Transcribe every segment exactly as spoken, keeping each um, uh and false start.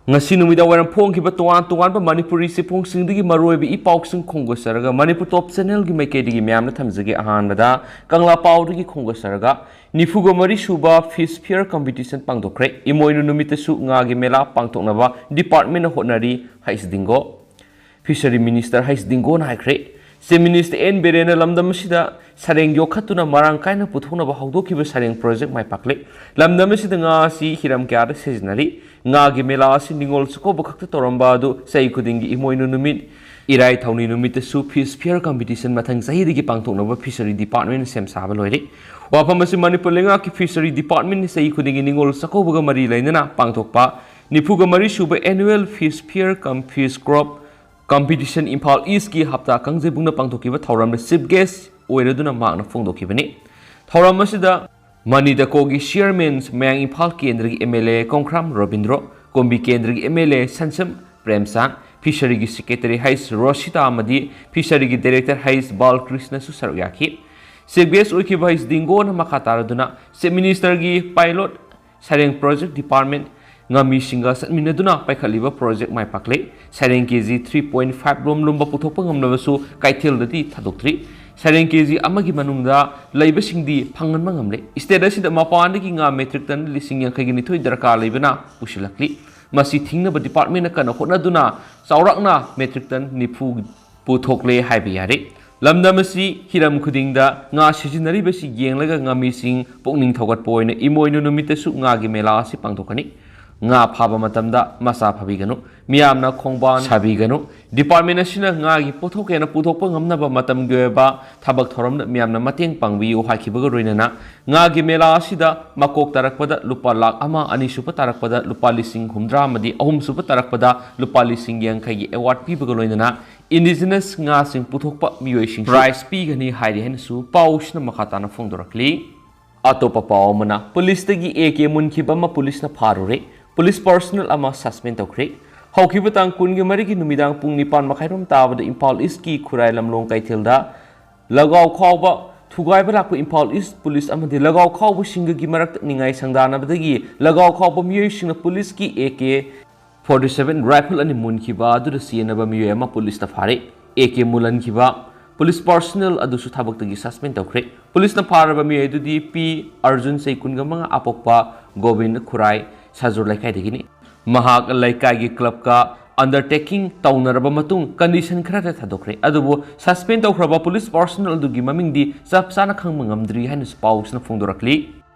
ꯉꯁꯤ ꯅꯨꯃꯤꯗꯥꯡ ꯋꯥꯏꯔꯝ ꯐꯣꯡꯈꯤꯕ ꯇꯣꯉꯥꯟ ꯇꯣꯉꯥꯟꯕ ꯃꯅꯤꯄꯨꯔꯤ ꯆꯦꯐꯣꯡꯁꯤꯡꯗꯒꯤ ꯃꯔꯨꯑꯣꯏꯕ ꯏ ꯄꯥꯎꯁꯤꯡ ꯈꯣꯝꯒꯠꯆꯔꯒ ꯃꯅꯤꯄꯨꯔ ꯇꯣꯞ ꯆꯦꯅꯦꯜꯒꯤ ꯃꯥꯏꯀꯩꯗꯒꯤ ꯃꯌꯥꯝꯅ ꯊꯝꯖꯒꯦ꯫ ꯑꯍꯥꯟꯕꯗ ꯀꯪꯂꯥ ꯄꯥꯎꯗꯒꯤ ꯈꯣꯝꯒꯠꯆꯔꯒ, ꯅꯤꯐꯨꯒ ꯃꯔꯤ ꯁꯨꯕ ꯐꯤꯁ ꯐꯤꯌꯔ ꯀꯝꯄꯤꯇꯤꯁꯟ ꯄꯥꯡꯊꯣꯛꯈ꯭ꯔꯦ꯫ ꯏꯃꯣꯏꯅꯨ ꯅꯨꯃꯤꯠꯇꯁꯨ ꯉꯥꯒꯤ ꯃꯦꯂꯥ ꯄꯥꯡꯊꯣꯛꯅꯕ ꯗꯤꯄꯥꯔꯠꯃꯦꯟꯅ ꯍꯣꯠꯅꯔꯤ, ꯍꯩꯁ ꯗꯤꯡꯒꯣ꯫ ꯐꯤꯁꯔꯤ ꯃꯤꯅꯤꯁꯇꯔ ꯍꯩꯁ ꯗꯤꯡꯒꯣꯅ ꯍꯥꯏꯈ꯭ꯔꯦ꯫ ꯆꯤꯐ ꯃꯤꯅꯤꯁꯇꯔ ꯑꯦꯟ ꯕꯤꯔꯦꯟꯅ ꯂꯝꯗꯝ ꯑꯁꯤꯗ ꯁꯔꯦꯡ ꯌꯣꯛꯈꯠꯇꯨꯅ ꯃꯔꯥꯡ ꯀꯥꯏꯅ ꯄꯨꯊꯣꯛꯅꯕ ꯍꯧꯗꯣꯛꯈꯤꯕ ꯁꯔꯦꯡ ꯄ꯭ꯔꯣꯖꯦꯛ ꯃꯥꯏ ꯄꯥꯛꯂꯦ꯫ ꯂꯝꯗꯝ ꯑꯁꯤꯗ ꯉꯥ ꯑꯁꯤ ꯍꯤꯔꯝ ꯀꯌꯥꯗ ꯁꯤꯖꯤꯟꯅꯔꯤ꯫ ꯉꯥꯒꯤ ꯃꯦꯂꯥ ꯑꯁꯤ ꯅꯤꯉꯣꯜ ꯆꯥꯛꯀꯧꯕ ꯈꯛꯇ ꯇꯧꯔꯝꯕ ꯑꯗꯨ ꯆꯍꯤ ꯈꯨꯗꯤꯡꯒꯤ ꯏꯃꯣꯏꯅꯨ ꯅꯨꯃꯤꯠ, ꯏꯔꯥꯏ ꯊꯧꯅꯤ ꯅꯨꯃꯤꯠꯇꯁꯨ ꯐꯤꯁ ꯐꯤꯌꯔ ꯀꯝꯄꯤꯇꯤꯁꯟ ꯃꯊꯪ ꯆꯍꯤꯗꯒꯤ ꯄꯥꯡꯊꯣꯛꯅꯕ ꯐꯤꯁꯔꯤ ꯗꯤꯄꯥꯔꯠꯃꯦꯟꯅ ꯁꯦꯝ ꯁꯥꯕ ꯂꯣꯏꯔꯦ꯫ ꯋꯥꯐꯝ ꯑꯁꯤ ꯃꯅꯤꯄꯨꯔ ꯂꯩꯉꯥꯛꯀꯤ ꯐꯤꯁꯔꯤ ꯗꯤꯄꯥꯔꯠꯃꯦꯟꯅ ꯆꯍꯤ ꯈꯨꯗꯤꯡꯒꯤ ꯅꯤꯉꯣꯜ ꯆꯥꯛꯀꯧꯕꯒ ꯃꯔꯤ ꯂꯩꯅꯅ ꯄꯥꯡꯊꯣꯛꯄ ꯅꯤꯐꯨꯒ ꯃꯔꯤ ꯁꯨꯕ ꯑꯦꯅꯨꯋꯦꯜ ꯐꯤꯁ ꯐꯤꯌꯔ ꯀꯝ ꯐꯤꯁ ꯀ꯭ꯔꯣꯞ ꯀꯝꯄꯤꯇꯤꯁꯟ ꯏꯝꯐꯥꯜ ꯏꯁꯀꯤ ꯍꯞꯇꯥ ꯀꯥꯡꯖꯩꯕꯨꯡꯗ ꯄꯥꯡꯊꯣꯛꯈꯤꯕ ꯊꯧꯔꯝꯗ ꯆꯤꯐ ꯒꯦꯁ ꯑꯣꯏꯔꯗꯨꯅ ꯃꯍꯥꯛꯅ ꯐꯣꯡꯗꯣꯛꯈꯤꯕꯅꯤ꯫ ꯊꯧꯔꯝ ꯑꯁꯤꯗ ꯃꯅꯤꯗꯀꯣꯒꯤ ꯆꯤꯌꯔꯃꯦꯟ ꯃꯌꯥꯡ ꯏꯝꯐꯥꯜ ꯀꯦꯟꯗ꯭ꯔꯒꯤ ꯑꯦꯝ ꯑꯦꯜ ꯑꯦ ꯀꯣꯡꯈ꯭ꯔꯥꯝ ꯔꯣꯕꯤꯟꯗ꯭ꯔꯣ, ꯀꯨꯝꯕꯤ ꯀꯦꯟꯗ꯭ꯔꯒꯤ ꯑꯦꯝ ꯑꯦꯜ ꯑꯦ ꯁꯟꯁꯝ ꯄ꯭ꯔꯦꯝꯆꯥꯟ, ꯐꯤꯁꯔꯤꯒꯤ ꯁꯦꯀ꯭ꯔꯦꯇꯔꯤ ꯍꯩꯁ ꯔꯣꯁꯤꯇꯥ ꯑꯃꯗꯤ ꯐꯤꯁꯔꯤꯒꯤ ꯗꯥꯏꯔꯦꯛꯇꯔ ꯍꯩꯁ ꯕꯥꯜꯀ꯭ꯔꯤꯁꯅꯁꯨ ꯁꯔꯨꯛ ꯌꯥꯈꯤ꯫ ꯆꯤꯐ ꯒꯦꯁ ꯑꯣꯏꯈꯤꯕ ꯍꯩꯁ ꯗꯤꯡꯒꯣꯅ ꯃꯈꯥ ꯇꯥꯔꯗꯨꯅ ꯆꯤꯐ ꯃꯤꯅꯤꯁꯇꯔꯒꯤ ꯄꯥꯏꯂꯣꯠ ꯁꯔꯦꯡ ꯄ꯭ꯔꯣꯖꯦꯛ ꯗꯤꯄꯥꯔꯠꯃꯦꯟ ꯉꯥꯃꯤꯁꯤꯡꯒ ꯆꯠꯃꯤꯟꯅꯗꯨꯅ ꯄꯥꯏꯈꯠꯂꯤꯕ ꯄ꯭ꯔꯣꯖꯦꯛ ꯃꯥꯏ ꯄꯥꯛꯂꯦ꯫ ꯁꯔꯦꯡ ꯀꯦ ꯖꯤ ꯊ꯭ꯔꯤ ꯄꯣꯏꯟ ꯐꯥꯏꯚ ꯂꯣꯝ ꯂꯨꯝꯕ ꯄꯨꯊꯣꯛꯄ ꯉꯝꯂꯕꯁꯨ ꯀꯩꯊꯦꯜꯗꯗꯤ ꯊꯥꯗꯣꯛꯇ꯭ꯔꯤ꯫ ꯁꯔꯦꯡ ꯀꯦ ꯖꯤ ꯑꯃꯒꯤ ꯃꯅꯨꯡꯗ ꯂꯩꯕꯁꯤꯡꯗꯤ ꯐꯪꯍꯟꯕ ꯉꯝꯂꯦ꯫ ꯁ꯭ꯇꯦꯠ ꯑꯁꯤꯗ ꯃꯄꯥꯟꯗꯒꯤ ꯉꯥ ꯃꯦꯇ꯭ꯔꯤꯛ ꯇꯟ ꯂꯤꯁꯤꯡ ꯌꯥꯡꯈꯩꯒ ꯅꯤꯊꯣꯏ ꯗꯔꯀꯥꯔ ꯂꯩꯕꯅ ꯄꯨꯁꯤꯜꯂꯛꯂꯤ꯫ ꯃꯁꯤ ꯊꯤꯡꯅꯕ ꯗꯤꯄꯥꯔꯠꯃꯦꯟꯅ ꯀꯟꯅ ꯍꯣꯠꯅꯗꯨꯅ ꯆꯥꯎꯔꯥꯛꯅ ꯃꯦꯇ꯭ꯔꯤꯛ ꯇꯟ ꯅꯤꯐꯨ ꯄꯨꯊꯣꯛꯂꯦ ꯍꯥꯏꯕ ꯌꯥꯔꯦ꯫ ꯂꯝꯗꯝ ꯑꯁꯤ ꯍꯤꯔꯝ ꯈꯨꯗꯤꯡꯗ ꯉꯥ ꯁꯤꯖꯤꯟꯅꯔꯤꯕꯁꯤ ꯌꯦꯡꯂꯒ ꯉꯥꯃꯤꯁꯤꯡ ꯄꯨꯛꯅꯤꯡ ꯊꯧꯒꯠꯄ ꯑꯣꯏꯅ ꯏꯃꯣꯏꯅꯨ ꯅꯨꯃꯤꯠꯇꯁꯨ ꯉꯥꯒꯤ ꯃꯦꯂꯥ ꯑꯁꯤ ꯄꯥꯡꯊꯣꯛꯀꯅꯤ꯫ ꯉꯥ ꯐꯥꯕ ꯃꯇꯝꯗ ꯃꯆꯥ ꯐꯥꯕꯤꯒꯅꯨ, ꯃꯤꯌꯥꯝꯅ ꯈꯣꯡꯕꯥꯟ ꯁꯥꯕꯤꯒꯅꯨ꯫ ꯗꯤꯄꯥꯔꯠꯃꯦꯟ ꯑꯁꯤꯅ ꯉꯥꯒꯤ ꯄꯣꯠꯊꯣꯛ ꯍꯦꯟꯅ ꯄꯨꯊꯣꯛꯄ ꯉꯝꯅꯕ ꯃꯇꯝꯒꯤ ꯑꯣꯏꯕ ꯊꯕꯛ ꯊꯧꯔꯝꯗ ꯃꯤꯌꯥꯝꯅ ꯃꯇꯦꯡ ꯄꯥꯡꯕꯤꯌꯨ ꯍꯥꯏꯈꯤꯕꯒ ꯂꯣꯏꯅꯅ ꯉꯥꯒꯤ ꯃꯦꯂꯥ ꯑꯁꯤꯗ ꯃꯀꯣꯛ ꯇꯥꯔꯛꯄꯗ ꯂꯨꯄꯥ ꯂꯥꯈ ꯑꯃ, ꯑꯅꯤꯁꯨꯕ ꯇꯥꯔꯛꯄꯗ ꯂꯨꯄꯥ ꯂꯤꯁꯤꯡ ꯍꯨꯝꯗ꯭ꯔꯥ ꯑꯃꯗꯤ ꯑꯍꯨꯝꯁꯨꯕ ꯇꯥꯔꯛꯄꯗ ꯂꯨꯄꯥ ꯂꯤꯁꯤꯡ ꯌꯥꯡꯈꯩꯒꯤ ꯑꯦꯋꯥꯔꯗ ꯄꯤꯕꯒ ꯂꯣꯏꯅꯅ ꯏꯟꯗꯤꯖꯤꯅꯁ ꯉꯥꯁꯤꯡ ꯄꯨꯊꯣꯛꯄ ꯃꯤꯑꯣꯏꯁꯤꯡ ꯄ꯭ꯔꯥꯏꯖ ꯄꯤꯒꯅꯤ ꯍꯥꯏꯔꯤ ꯍꯥꯏꯅꯁꯨ ꯄꯥꯎꯁꯤꯅ ꯃꯈꯥ ꯇꯥꯅ ꯐꯣꯡꯗꯣꯔꯛꯂꯤ꯫ ꯑꯇꯣꯞꯄ ꯄꯥꯎ ꯑꯃꯅ, ꯄꯨꯂꯤꯁꯇꯒꯤ ꯑꯦ ꯀꯦ ꯃꯨꯟꯈꯤꯕ ꯑꯃ ꯄꯨꯂꯤꯁꯅ ꯐꯥꯔꯨꯔꯦ꯫ ꯄꯨꯂꯤꯁ ꯄꯔꯁꯅꯦꯜ ꯑꯃ ꯁꯁꯄꯦꯟ ꯇꯧꯈ꯭ꯔꯦ꯫ ꯍꯧꯈꯤꯕ ꯇꯥꯡ ꯀꯨꯟꯒ ꯃꯔꯤꯒꯤ ꯅꯨꯃꯤꯗꯥꯡ ꯄꯨꯡ ꯅꯤꯄꯥꯟ ꯃꯈꯥꯏꯔꯣꯝ ꯇꯥꯕꯗ ꯏꯝꯐꯥꯜ ꯏꯁꯀꯤ ꯈꯨꯔꯥꯏ ꯂꯝꯂꯣꯡ ꯀꯩꯊꯦꯜꯗ ꯂꯒꯥꯎ ꯈꯥꯎꯕ ꯊꯨꯒꯥꯏꯕ ꯂꯥꯛꯄ ꯏꯝꯐꯥꯜ ꯏꯁ ꯄꯨꯂꯤꯁ ꯑꯃꯗꯤ ꯂꯒꯥꯎ ꯈꯥꯎꯕꯁꯤꯡꯒꯒꯤ ꯃꯔꯛꯇ ꯅꯤꯡꯉꯥꯏ ꯁꯪꯗꯥꯅꯕꯗꯒꯤ ꯂꯒꯥꯎ ꯈꯥꯎꯕ ꯃꯤꯑꯣꯏꯁꯤꯡꯅ ꯄꯨꯂꯤꯁꯀꯤ A K forty seven rifle ꯑꯅꯤ ꯃꯨꯟꯈꯤꯕ ꯑꯗꯨꯗ ꯆꯦꯟꯅꯕ ꯃꯤꯑꯣꯏ ꯑꯃ ꯄꯨꯂꯤꯁꯅ ꯐꯥꯔꯦ꯫ ꯑꯦ ꯀꯦ ꯃꯨꯜꯍꯟꯈꯤꯕ ꯄꯨꯂꯤꯁ ꯄꯥꯔꯁꯣꯅꯦꯜ ꯑꯗꯨꯁꯨ ꯊꯕꯛꯇꯒꯤ ꯁꯁꯄꯦꯟ ꯇꯧꯈ꯭ꯔꯦ꯫ ꯄꯨꯂꯤꯁꯅ ꯐꯥꯔꯕ ꯃꯤꯑꯣꯏ ꯑꯗꯨꯗꯤ ꯄꯤ ꯑꯔꯖꯨꯟ, ꯆꯍꯤ ꯀꯨꯟꯒ ꯃꯉꯥ, ꯑꯄꯣꯛꯄ ꯒꯣꯕꯤꯟ ꯈꯨꯔꯥꯏ, ꯁꯥꯖꯨꯔ ꯂꯩꯀꯥꯏꯗꯒꯤꯅꯤ꯫ ꯃꯍꯥꯛ ꯂꯩꯀꯥꯏꯒꯤ ꯀ꯭ꯂꯕꯀ ꯑꯟꯗꯔꯇꯦꯀꯤꯡ ꯇꯧꯅꯔꯕ ꯃꯇꯨꯡ ꯀꯟꯗꯤꯁꯟ ꯈꯔꯗ ꯊꯥꯗꯣꯛꯈ꯭ꯔꯦ꯫ ꯑꯗꯨꯕꯨ ꯁꯁꯄꯦꯟ ꯇꯧꯈ꯭ꯔꯕ ꯄꯨꯂꯤꯁ ꯄꯥꯔꯁꯣꯅꯦꯜ ꯑꯗꯨꯒꯤ ꯃꯃꯤꯡꯗꯤ ꯆꯞ ꯆꯥꯅ ꯈꯪꯕ ꯉꯝꯗ꯭ꯔꯤ ꯍꯥꯏꯅꯁꯨ ꯄꯥꯎꯁꯤꯅ ꯐꯣꯡꯗꯣꯔꯛꯂꯤ꯫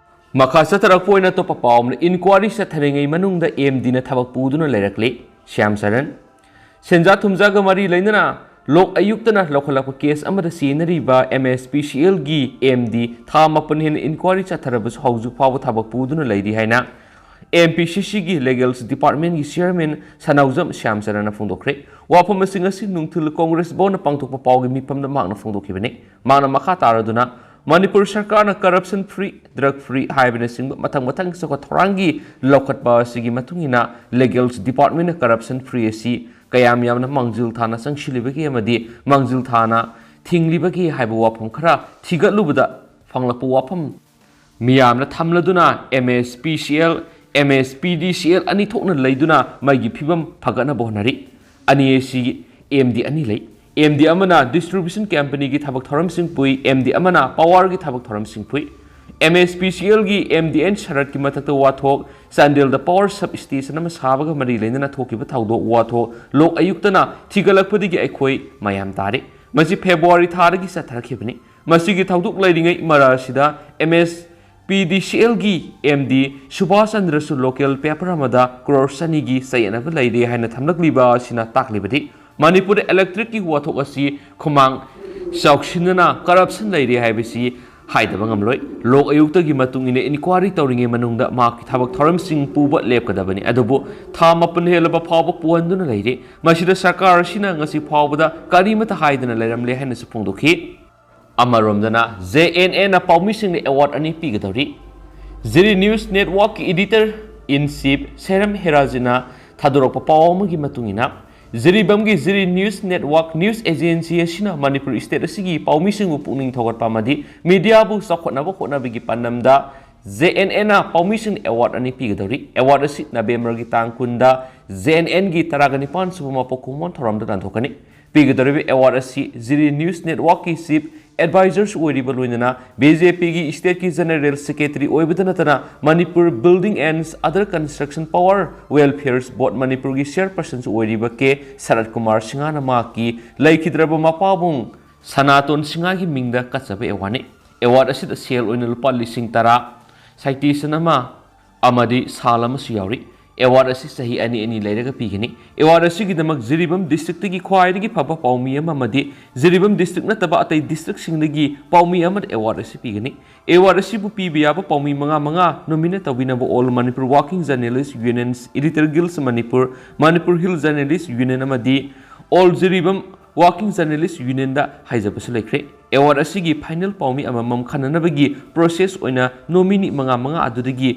ꯃꯈꯥ ꯆꯠꯊꯔꯛꯄ ꯑꯣꯏꯅ ꯑꯇꯣꯞꯄ ꯄꯥꯎ ꯑꯃꯅ, ꯏꯟꯀ꯭ꯋꯥꯔꯤ ꯆꯠꯊꯔꯤꯉꯩ ꯃꯅꯨꯡꯗ ꯑꯦꯝ ꯗꯤꯅ ꯊꯕꯛ ꯄꯨꯗꯨꯅ ꯂꯩꯔꯛꯂꯤ꯫ ꯁ꯭ꯌꯥꯝ ꯆꯔꯟ꯫ ꯁꯦꯟꯖꯥ ꯊꯨꯝꯖꯥꯒ ꯃꯔꯤ ꯂꯩꯅꯅ ꯂꯣꯛ ꯑꯌꯨꯛꯇꯅ ꯂꯧꯈꯠꯂꯛꯄ ꯀꯦꯁ ꯑꯃꯗ ꯆꯦꯟꯅꯔꯤꯕ ꯑꯦꯝ ꯑꯦꯁ ꯄꯤ ꯁꯤ ꯑꯦꯜꯒꯤ ꯑꯦꯝ ꯗꯤ ꯊꯥ ꯃꯥꯄꯟ ꯍꯦꯟꯅ ꯏꯟꯀ꯭ꯋꯥꯔꯤ ꯆꯠꯊꯔꯕꯁꯨ ꯍꯧꯖꯤꯛ ꯐꯥꯎꯕ ꯊꯕꯛ ꯄꯨꯗꯨꯅ ꯂꯩꯔꯤ ꯍꯥꯏꯅ ꯑꯦꯝ ꯄꯤ ꯁꯤ ꯁꯤꯒꯤ ꯂꯤꯒꯦꯜꯁ ꯗꯤꯄꯥꯔꯠꯃꯦꯟꯒꯤ ꯆꯤꯌꯔꯃꯦꯟ ꯁꯅꯥꯎꯖꯝ ꯁ꯭ꯌꯥꯝ ꯆꯔꯟꯅ ꯐꯣꯡꯗꯣꯛꯈ꯭ꯔꯦ꯫ ꯋꯥꯐꯝ ꯑꯁꯤ ꯉꯁꯤ ꯅꯨꯡꯊꯤꯜ ꯀꯣꯡꯒ꯭ꯔꯦꯁ ꯚꯕꯟꯗ ꯄꯥꯡꯊꯣꯛꯄ ꯄꯥꯎꯒꯤ ꯃꯤꯐꯝꯗ ꯃꯍꯥꯛꯅ ꯐꯣꯡꯗꯣꯛꯈꯤꯕꯅꯤ꯫ ꯃꯍꯥꯛꯅ ꯃꯈꯥ ꯇꯥꯔꯗꯨꯅ, ꯃꯅꯤꯄꯨꯔ ꯁꯔꯀꯥꯔꯅ corruption free, drug free ꯍꯥꯏꯕꯅꯆꯤꯡꯕ ꯃꯊꯪ ꯃꯊꯪ ꯆꯥꯎꯈꯠ ꯊꯧꯔꯥꯡꯒꯤ ꯂꯧꯈꯠꯄ ꯑꯁꯤꯒꯤ ꯃꯇꯨꯡ ꯏꯟꯅ ꯂꯤꯒꯦꯜꯁ ꯗꯤꯄꯥꯔꯠꯃꯦꯟꯅ corruption free ꯑꯁꯤ ꯀꯌꯥꯝ ꯌꯥꯝꯅ ꯃꯥꯡꯖꯤꯜ ꯊꯥꯅ ꯆꯪꯁꯤꯜꯂꯤꯕꯒꯦ ꯑꯃꯗꯤ ꯃꯥꯡꯖꯤꯜ ꯊꯥꯅ ꯊꯤꯡꯂꯤꯕꯒꯦ ꯍꯥꯏꯕ ꯋꯥꯐꯝ ꯈꯔ ꯊꯤꯒꯠꯂꯨꯕꯗ ꯐꯪꯂꯛꯄ ꯋꯥꯐꯝ ꯃꯤꯌꯥꯝꯅ ꯊꯝꯂꯗꯨꯅ M S P C L, M ꯑꯦꯁ ꯄꯤ ꯗꯤ ꯁꯤ ꯑꯦꯜ ꯑꯅꯤ ꯊꯣꯛꯅ ꯂꯩꯗꯨꯅ ꯃꯩꯒꯤ ꯐꯤꯕꯝ ꯐꯒꯠꯅꯕ ꯍꯣꯠꯅꯔꯤ꯫ ꯑꯅꯤ ꯑꯁꯤ ꯑꯦꯝ ꯗꯤ ꯑꯅꯤ ꯂꯩ꯫ ꯑꯦꯝ ꯗꯤ ꯑꯃꯅ ꯗꯤꯁꯇ꯭ꯔꯤꯕ꯭ꯌꯨꯁꯟ ꯀꯝꯄꯅꯤꯒꯤ ꯊꯕꯛ ꯊꯧꯔꯝꯁꯤꯡ ꯄꯨꯏ, ꯑꯦꯝ ꯗꯤ ꯑꯃꯅ ꯄꯥꯋꯔꯒꯤ ꯊꯕꯛ ꯊꯧꯔꯝꯁꯤꯡ ꯄꯨꯏ꯫ ꯑꯦꯝ ꯑꯦꯁ ꯄꯤ ꯁꯤ ꯑꯦꯜꯒꯤ ꯑꯦꯝ ꯗꯤ ꯑꯦꯟ ꯁꯔꯠꯀꯤ ꯃꯊꯛꯇ ꯋꯥꯊꯣꯛ, ꯆꯥꯟꯗꯦꯜꯗ ꯄꯥꯋꯔ ꯁꯕ ꯁ꯭ꯇꯦꯁꯟ ꯑꯃ ꯁꯥꯕꯒ ꯃꯔꯤ ꯂꯩꯅꯅ ꯊꯣꯛꯈꯤꯕ ꯊꯧꯗꯣꯛ ꯋꯥꯊꯣꯛ ꯂꯣꯛ ꯑꯌꯨꯛꯇꯅ ꯊꯤꯒꯠꯂꯛꯄꯗꯒꯤ ꯑꯩꯈꯣꯏ ꯃꯌꯥꯝ ꯇꯥꯔꯤ꯫ ꯃꯁꯤ ꯐꯦꯕ꯭ꯔꯨꯋꯥꯔꯤ ꯊꯥꯗꯒꯤ ꯆꯠꯊꯔꯛꯈꯤꯕꯅꯤ꯫ ꯃꯁꯤꯒꯤ ꯊꯧꯗꯣꯛ ꯂꯩꯔꯤꯉꯩ ꯃꯔꯛ ꯑꯁꯤꯗ ꯑꯦꯝ ꯑꯦꯁ ꯄꯤ ꯗꯤ ꯁꯤ ꯑꯦꯜꯒꯤ ꯑꯦꯝ ꯗꯤ ꯁꯨꯕꯥꯁ ꯆꯟꯗ꯭ꯔꯁꯨ ꯂꯣꯀꯦꯜ ꯄꯦꯄꯔ ꯑꯃꯗ ꯀ꯭ꯔꯣꯔ ꯆꯅꯤꯒꯤ ꯆꯌꯦꯠꯅꯕ ꯂꯩꯔꯦ ꯍꯥꯏꯅ ꯊꯝꯂꯛꯂꯤꯕ ꯑꯁꯤꯅ ꯇꯥꯛꯂꯤꯕꯗꯤ ꯃꯅꯤꯄꯨꯔꯗ ꯏꯂꯦꯛꯇ꯭ꯔꯤꯛꯀꯤ ꯋꯥꯊꯣꯛ ꯑꯁꯤ ꯈꯨꯃꯥꯡ ꯆꯥꯎꯁꯤꯟꯅꯅ corruption ꯂꯩꯔꯦ ꯍꯥꯏꯕꯁꯤ ꯍꯥꯏꯗꯕ ꯉꯝꯂꯣꯏ꯫ ꯂꯣꯛ ꯑꯌꯨꯛꯇꯒꯤ ꯃꯇꯨꯡ ꯏꯟꯅ ꯏꯟꯀ꯭ꯋꯥꯔꯤ ꯇꯧꯔꯤꯉꯩ ꯃꯅꯨꯡꯗ ꯃꯍꯥꯛꯀꯤ ꯊꯕꯛ ꯊꯧꯔꯝꯁꯤꯡ ꯄꯨꯕ ꯂꯦꯞꯀꯗꯕꯅꯤ꯫ ꯑꯗꯨꯕꯨ ꯊꯥ ꯃꯥꯄꯟ ꯍꯦꯜꯂꯕ ꯐꯥꯎꯕ ꯄꯨꯍꯟꯗꯨꯅ ꯂꯩꯔꯤ꯫ ꯃꯁꯤꯗ ꯁꯔꯀꯥꯔ ꯑꯁꯤꯅ ꯉꯁꯤ ꯐꯥꯎꯕꯗ ꯀꯔꯤꯃꯠꯇ ꯍꯥꯏꯗꯅ ꯂꯩꯔꯝꯂꯦ ꯍꯥꯏꯅꯁꯨ ꯐꯣꯡꯗꯣꯛꯈꯤ꯫ ꯑꯃꯔꯣꯝꯗꯅ, ꯖꯦ ꯑꯦꯟ ꯑꯦꯅ ꯄꯥꯎꯃꯤꯁꯤꯡꯗ ꯑꯦꯋꯥꯔꯗ ꯑꯅꯤ ꯄꯤꯒꯗꯧꯔꯤ꯫ ꯖꯤꯔꯤ ꯅ꯭ꯌꯨꯁ ꯅꯦꯠꯋꯥꯔꯛꯀꯤ editor in chief ꯁꯦꯔꯝ ꯍꯦꯔꯥꯖꯤꯅ ꯊꯥꯗꯣꯔꯛꯄ ꯄꯥꯎ ꯑꯃꯒꯤ ꯃꯇꯨꯡ ꯏꯟꯅ, ꯖꯤꯔꯤꯕꯥꯝꯒꯤ ꯖꯤꯔꯤ ꯅ꯭ꯌꯨꯁ ꯅꯦꯠꯋꯥꯔꯛ ꯅ꯭ꯌꯨꯁ ꯑꯦꯖꯦꯟꯁꯤ ꯑꯁꯤꯅ ꯃꯅꯤꯄꯨꯔ ꯁ꯭ꯇꯦꯠ ꯑꯁꯤꯒꯤ ꯄꯥꯎꯃꯤꯁꯤꯡꯕꯨ ꯄꯨꯛꯅꯤꯡ ꯊꯧꯒꯠꯄ ꯑꯃꯗꯤ ꯃꯤꯗꯤꯌꯥꯕꯨ ꯆꯥꯎꯈꯠꯅꯕ ꯍꯣꯠꯅꯕꯒꯤ ꯄꯥꯟꯗꯝꯗ ꯖꯦ ꯑꯦꯟ ꯑꯦꯟꯅ ꯄꯥꯎꯃꯤꯁꯤꯡ ꯑꯦꯋꯥꯔꯗ ꯑꯅꯤ ꯄꯤꯒꯗꯧꯔꯤ꯫ ꯑꯦꯋꯥꯔꯗ ꯑꯁꯤ ꯅꯕꯦꯝꯕꯔꯒꯤ ꯇꯥꯡ ꯀꯨꯟꯗ ꯖꯦ ꯑꯦꯟ ꯑꯦꯟꯒꯤ ꯇꯔꯥꯒ ꯅꯤꯄꯥꯟ ꯁꯨꯕ ꯃꯄꯣꯛ ꯀꯨꯝꯑꯣꯟ ꯊꯧꯔꯝꯗ ꯂꯥꯟꯊꯣꯛꯀꯅꯤ꯫ ꯄꯤꯒꯗꯧꯔꯤꯕ ꯑꯦꯋꯥꯔꯗ ꯑꯁꯤ ꯖꯤꯔꯤ ꯅ꯭ꯌꯨꯁ ꯅꯦꯠꯋꯥꯔꯛꯀꯤ ꯆꯤꯐ ꯑꯦꯗꯚꯥꯏꯖꯔꯁꯨ ꯑꯣꯏꯔꯤꯕ, ꯂꯣꯏꯅꯅ ꯕꯤ ꯖꯦ ꯄꯤꯒꯤ ꯁ꯭ꯇꯦꯠꯀꯤ ꯖꯦꯅꯔꯦꯜ ꯁꯦꯀ꯭ꯔꯦꯇꯔꯤ ꯑꯣꯏꯕꯗ ꯅꯠꯇꯅ Manipur building and other construction ꯄꯥꯋꯔ ꯋꯦꯜꯐꯤꯌꯔꯁ ꯕꯣꯔꯗ ꯃꯅꯤꯄꯨꯔꯒꯤ ꯆꯤꯌꯔꯄꯔꯁꯟꯁꯨ ꯑꯣꯏꯔꯤꯕ ꯀꯦ ꯁꯔꯠ ꯀꯨꯃꯥꯔ ꯁꯤꯡꯍꯅ ꯃꯍꯥꯛꯀꯤ ꯂꯩꯈꯤꯗ꯭ꯔꯕ ꯃꯄꯥꯕꯨꯡ ꯁꯅꯥꯇꯣꯟ ꯁꯤꯡꯍꯒꯤ ꯃꯤꯡꯗ ꯀꯠꯆꯕ ꯑꯦꯋꯥꯔꯗꯅꯤ꯫ ꯑꯦꯋꯥꯔꯗ ꯑꯁꯤꯗ ꯁꯦꯜ ꯑꯣꯏꯅ ꯂꯨꯄꯥ ꯂꯤꯁꯤꯡ ꯇꯔꯥ, ꯁꯥꯏꯇꯦꯁꯟ ꯑꯃ ꯑꯃꯗꯤ ꯁꯥꯜ ꯑꯃꯁꯨ ꯌꯥꯎꯔꯤ꯫ ꯑꯦꯋꯥꯔꯗ ꯑꯁꯤ ꯆꯍꯤ ꯑꯅꯤ ꯑꯅꯤ ꯂꯩꯔꯒ ꯄꯤꯒꯅꯤ꯫ ꯑꯦꯋꯥꯔꯗ ꯑꯁꯤꯒꯤꯗꯃꯛ ꯖꯤꯔꯤꯕꯥꯝ ꯗꯤꯁꯇ꯭ꯔꯤꯛꯇꯒꯤ ꯈ꯭ꯋꯥꯏꯗꯒꯤ ꯐꯕ ꯄꯥꯎꯃꯤ ꯑꯃ ꯑꯃꯗꯤ ꯖꯤꯔꯤꯕꯥꯝ ꯗꯤꯁꯇ꯭ꯔꯤꯛ ꯅꯠꯇꯕ ꯑꯇꯩ ꯗꯤꯁꯇ꯭ꯔꯤꯛꯁꯤꯡꯗꯒꯤ ꯄꯥꯎꯃꯤ ꯑꯃꯗ ꯑꯦꯋꯥꯔꯗ ꯑꯁꯤ ꯄꯤꯒꯅꯤ꯫ ꯑꯦꯋꯥꯔꯗ ꯑꯁꯤꯕꯨ ꯄꯤꯕ ꯌꯥꯕ ꯄꯥꯎꯃꯤ ꯃꯉꯥ ꯃꯉꯥ ꯅꯣꯃꯤꯅꯦꯠ ꯇꯧꯕꯤꯅꯕ all Manipur working journalists unions, editor guilds Manipur, Manipur hill journalists union ꯑꯃꯗꯤ ꯑꯣꯜ ꯖꯤꯔꯤꯕꯥꯝ ꯋꯥꯔꯀꯤꯡ ꯖꯔꯅꯦꯂꯤꯁ ꯌꯨꯅꯤꯌꯟꯗ ꯍꯥꯏꯖꯕꯁꯨ ꯂꯩꯈ꯭ꯔꯦ꯫ ꯑꯦꯋꯥꯔꯗ ꯑꯁꯤꯒꯤ ꯐꯥꯏꯅꯦꯜ ꯄꯥꯎꯃꯤ ꯑꯃꯃꯝ ꯈꯟꯅꯅꯕꯒꯤ ꯄ꯭ꯔꯣꯁꯦꯁ ꯑꯣꯏꯅ ꯅꯣꯃꯤꯅꯤ ꯃꯉꯥ ꯃꯉꯥ ꯑꯗꯨꯗꯒꯤ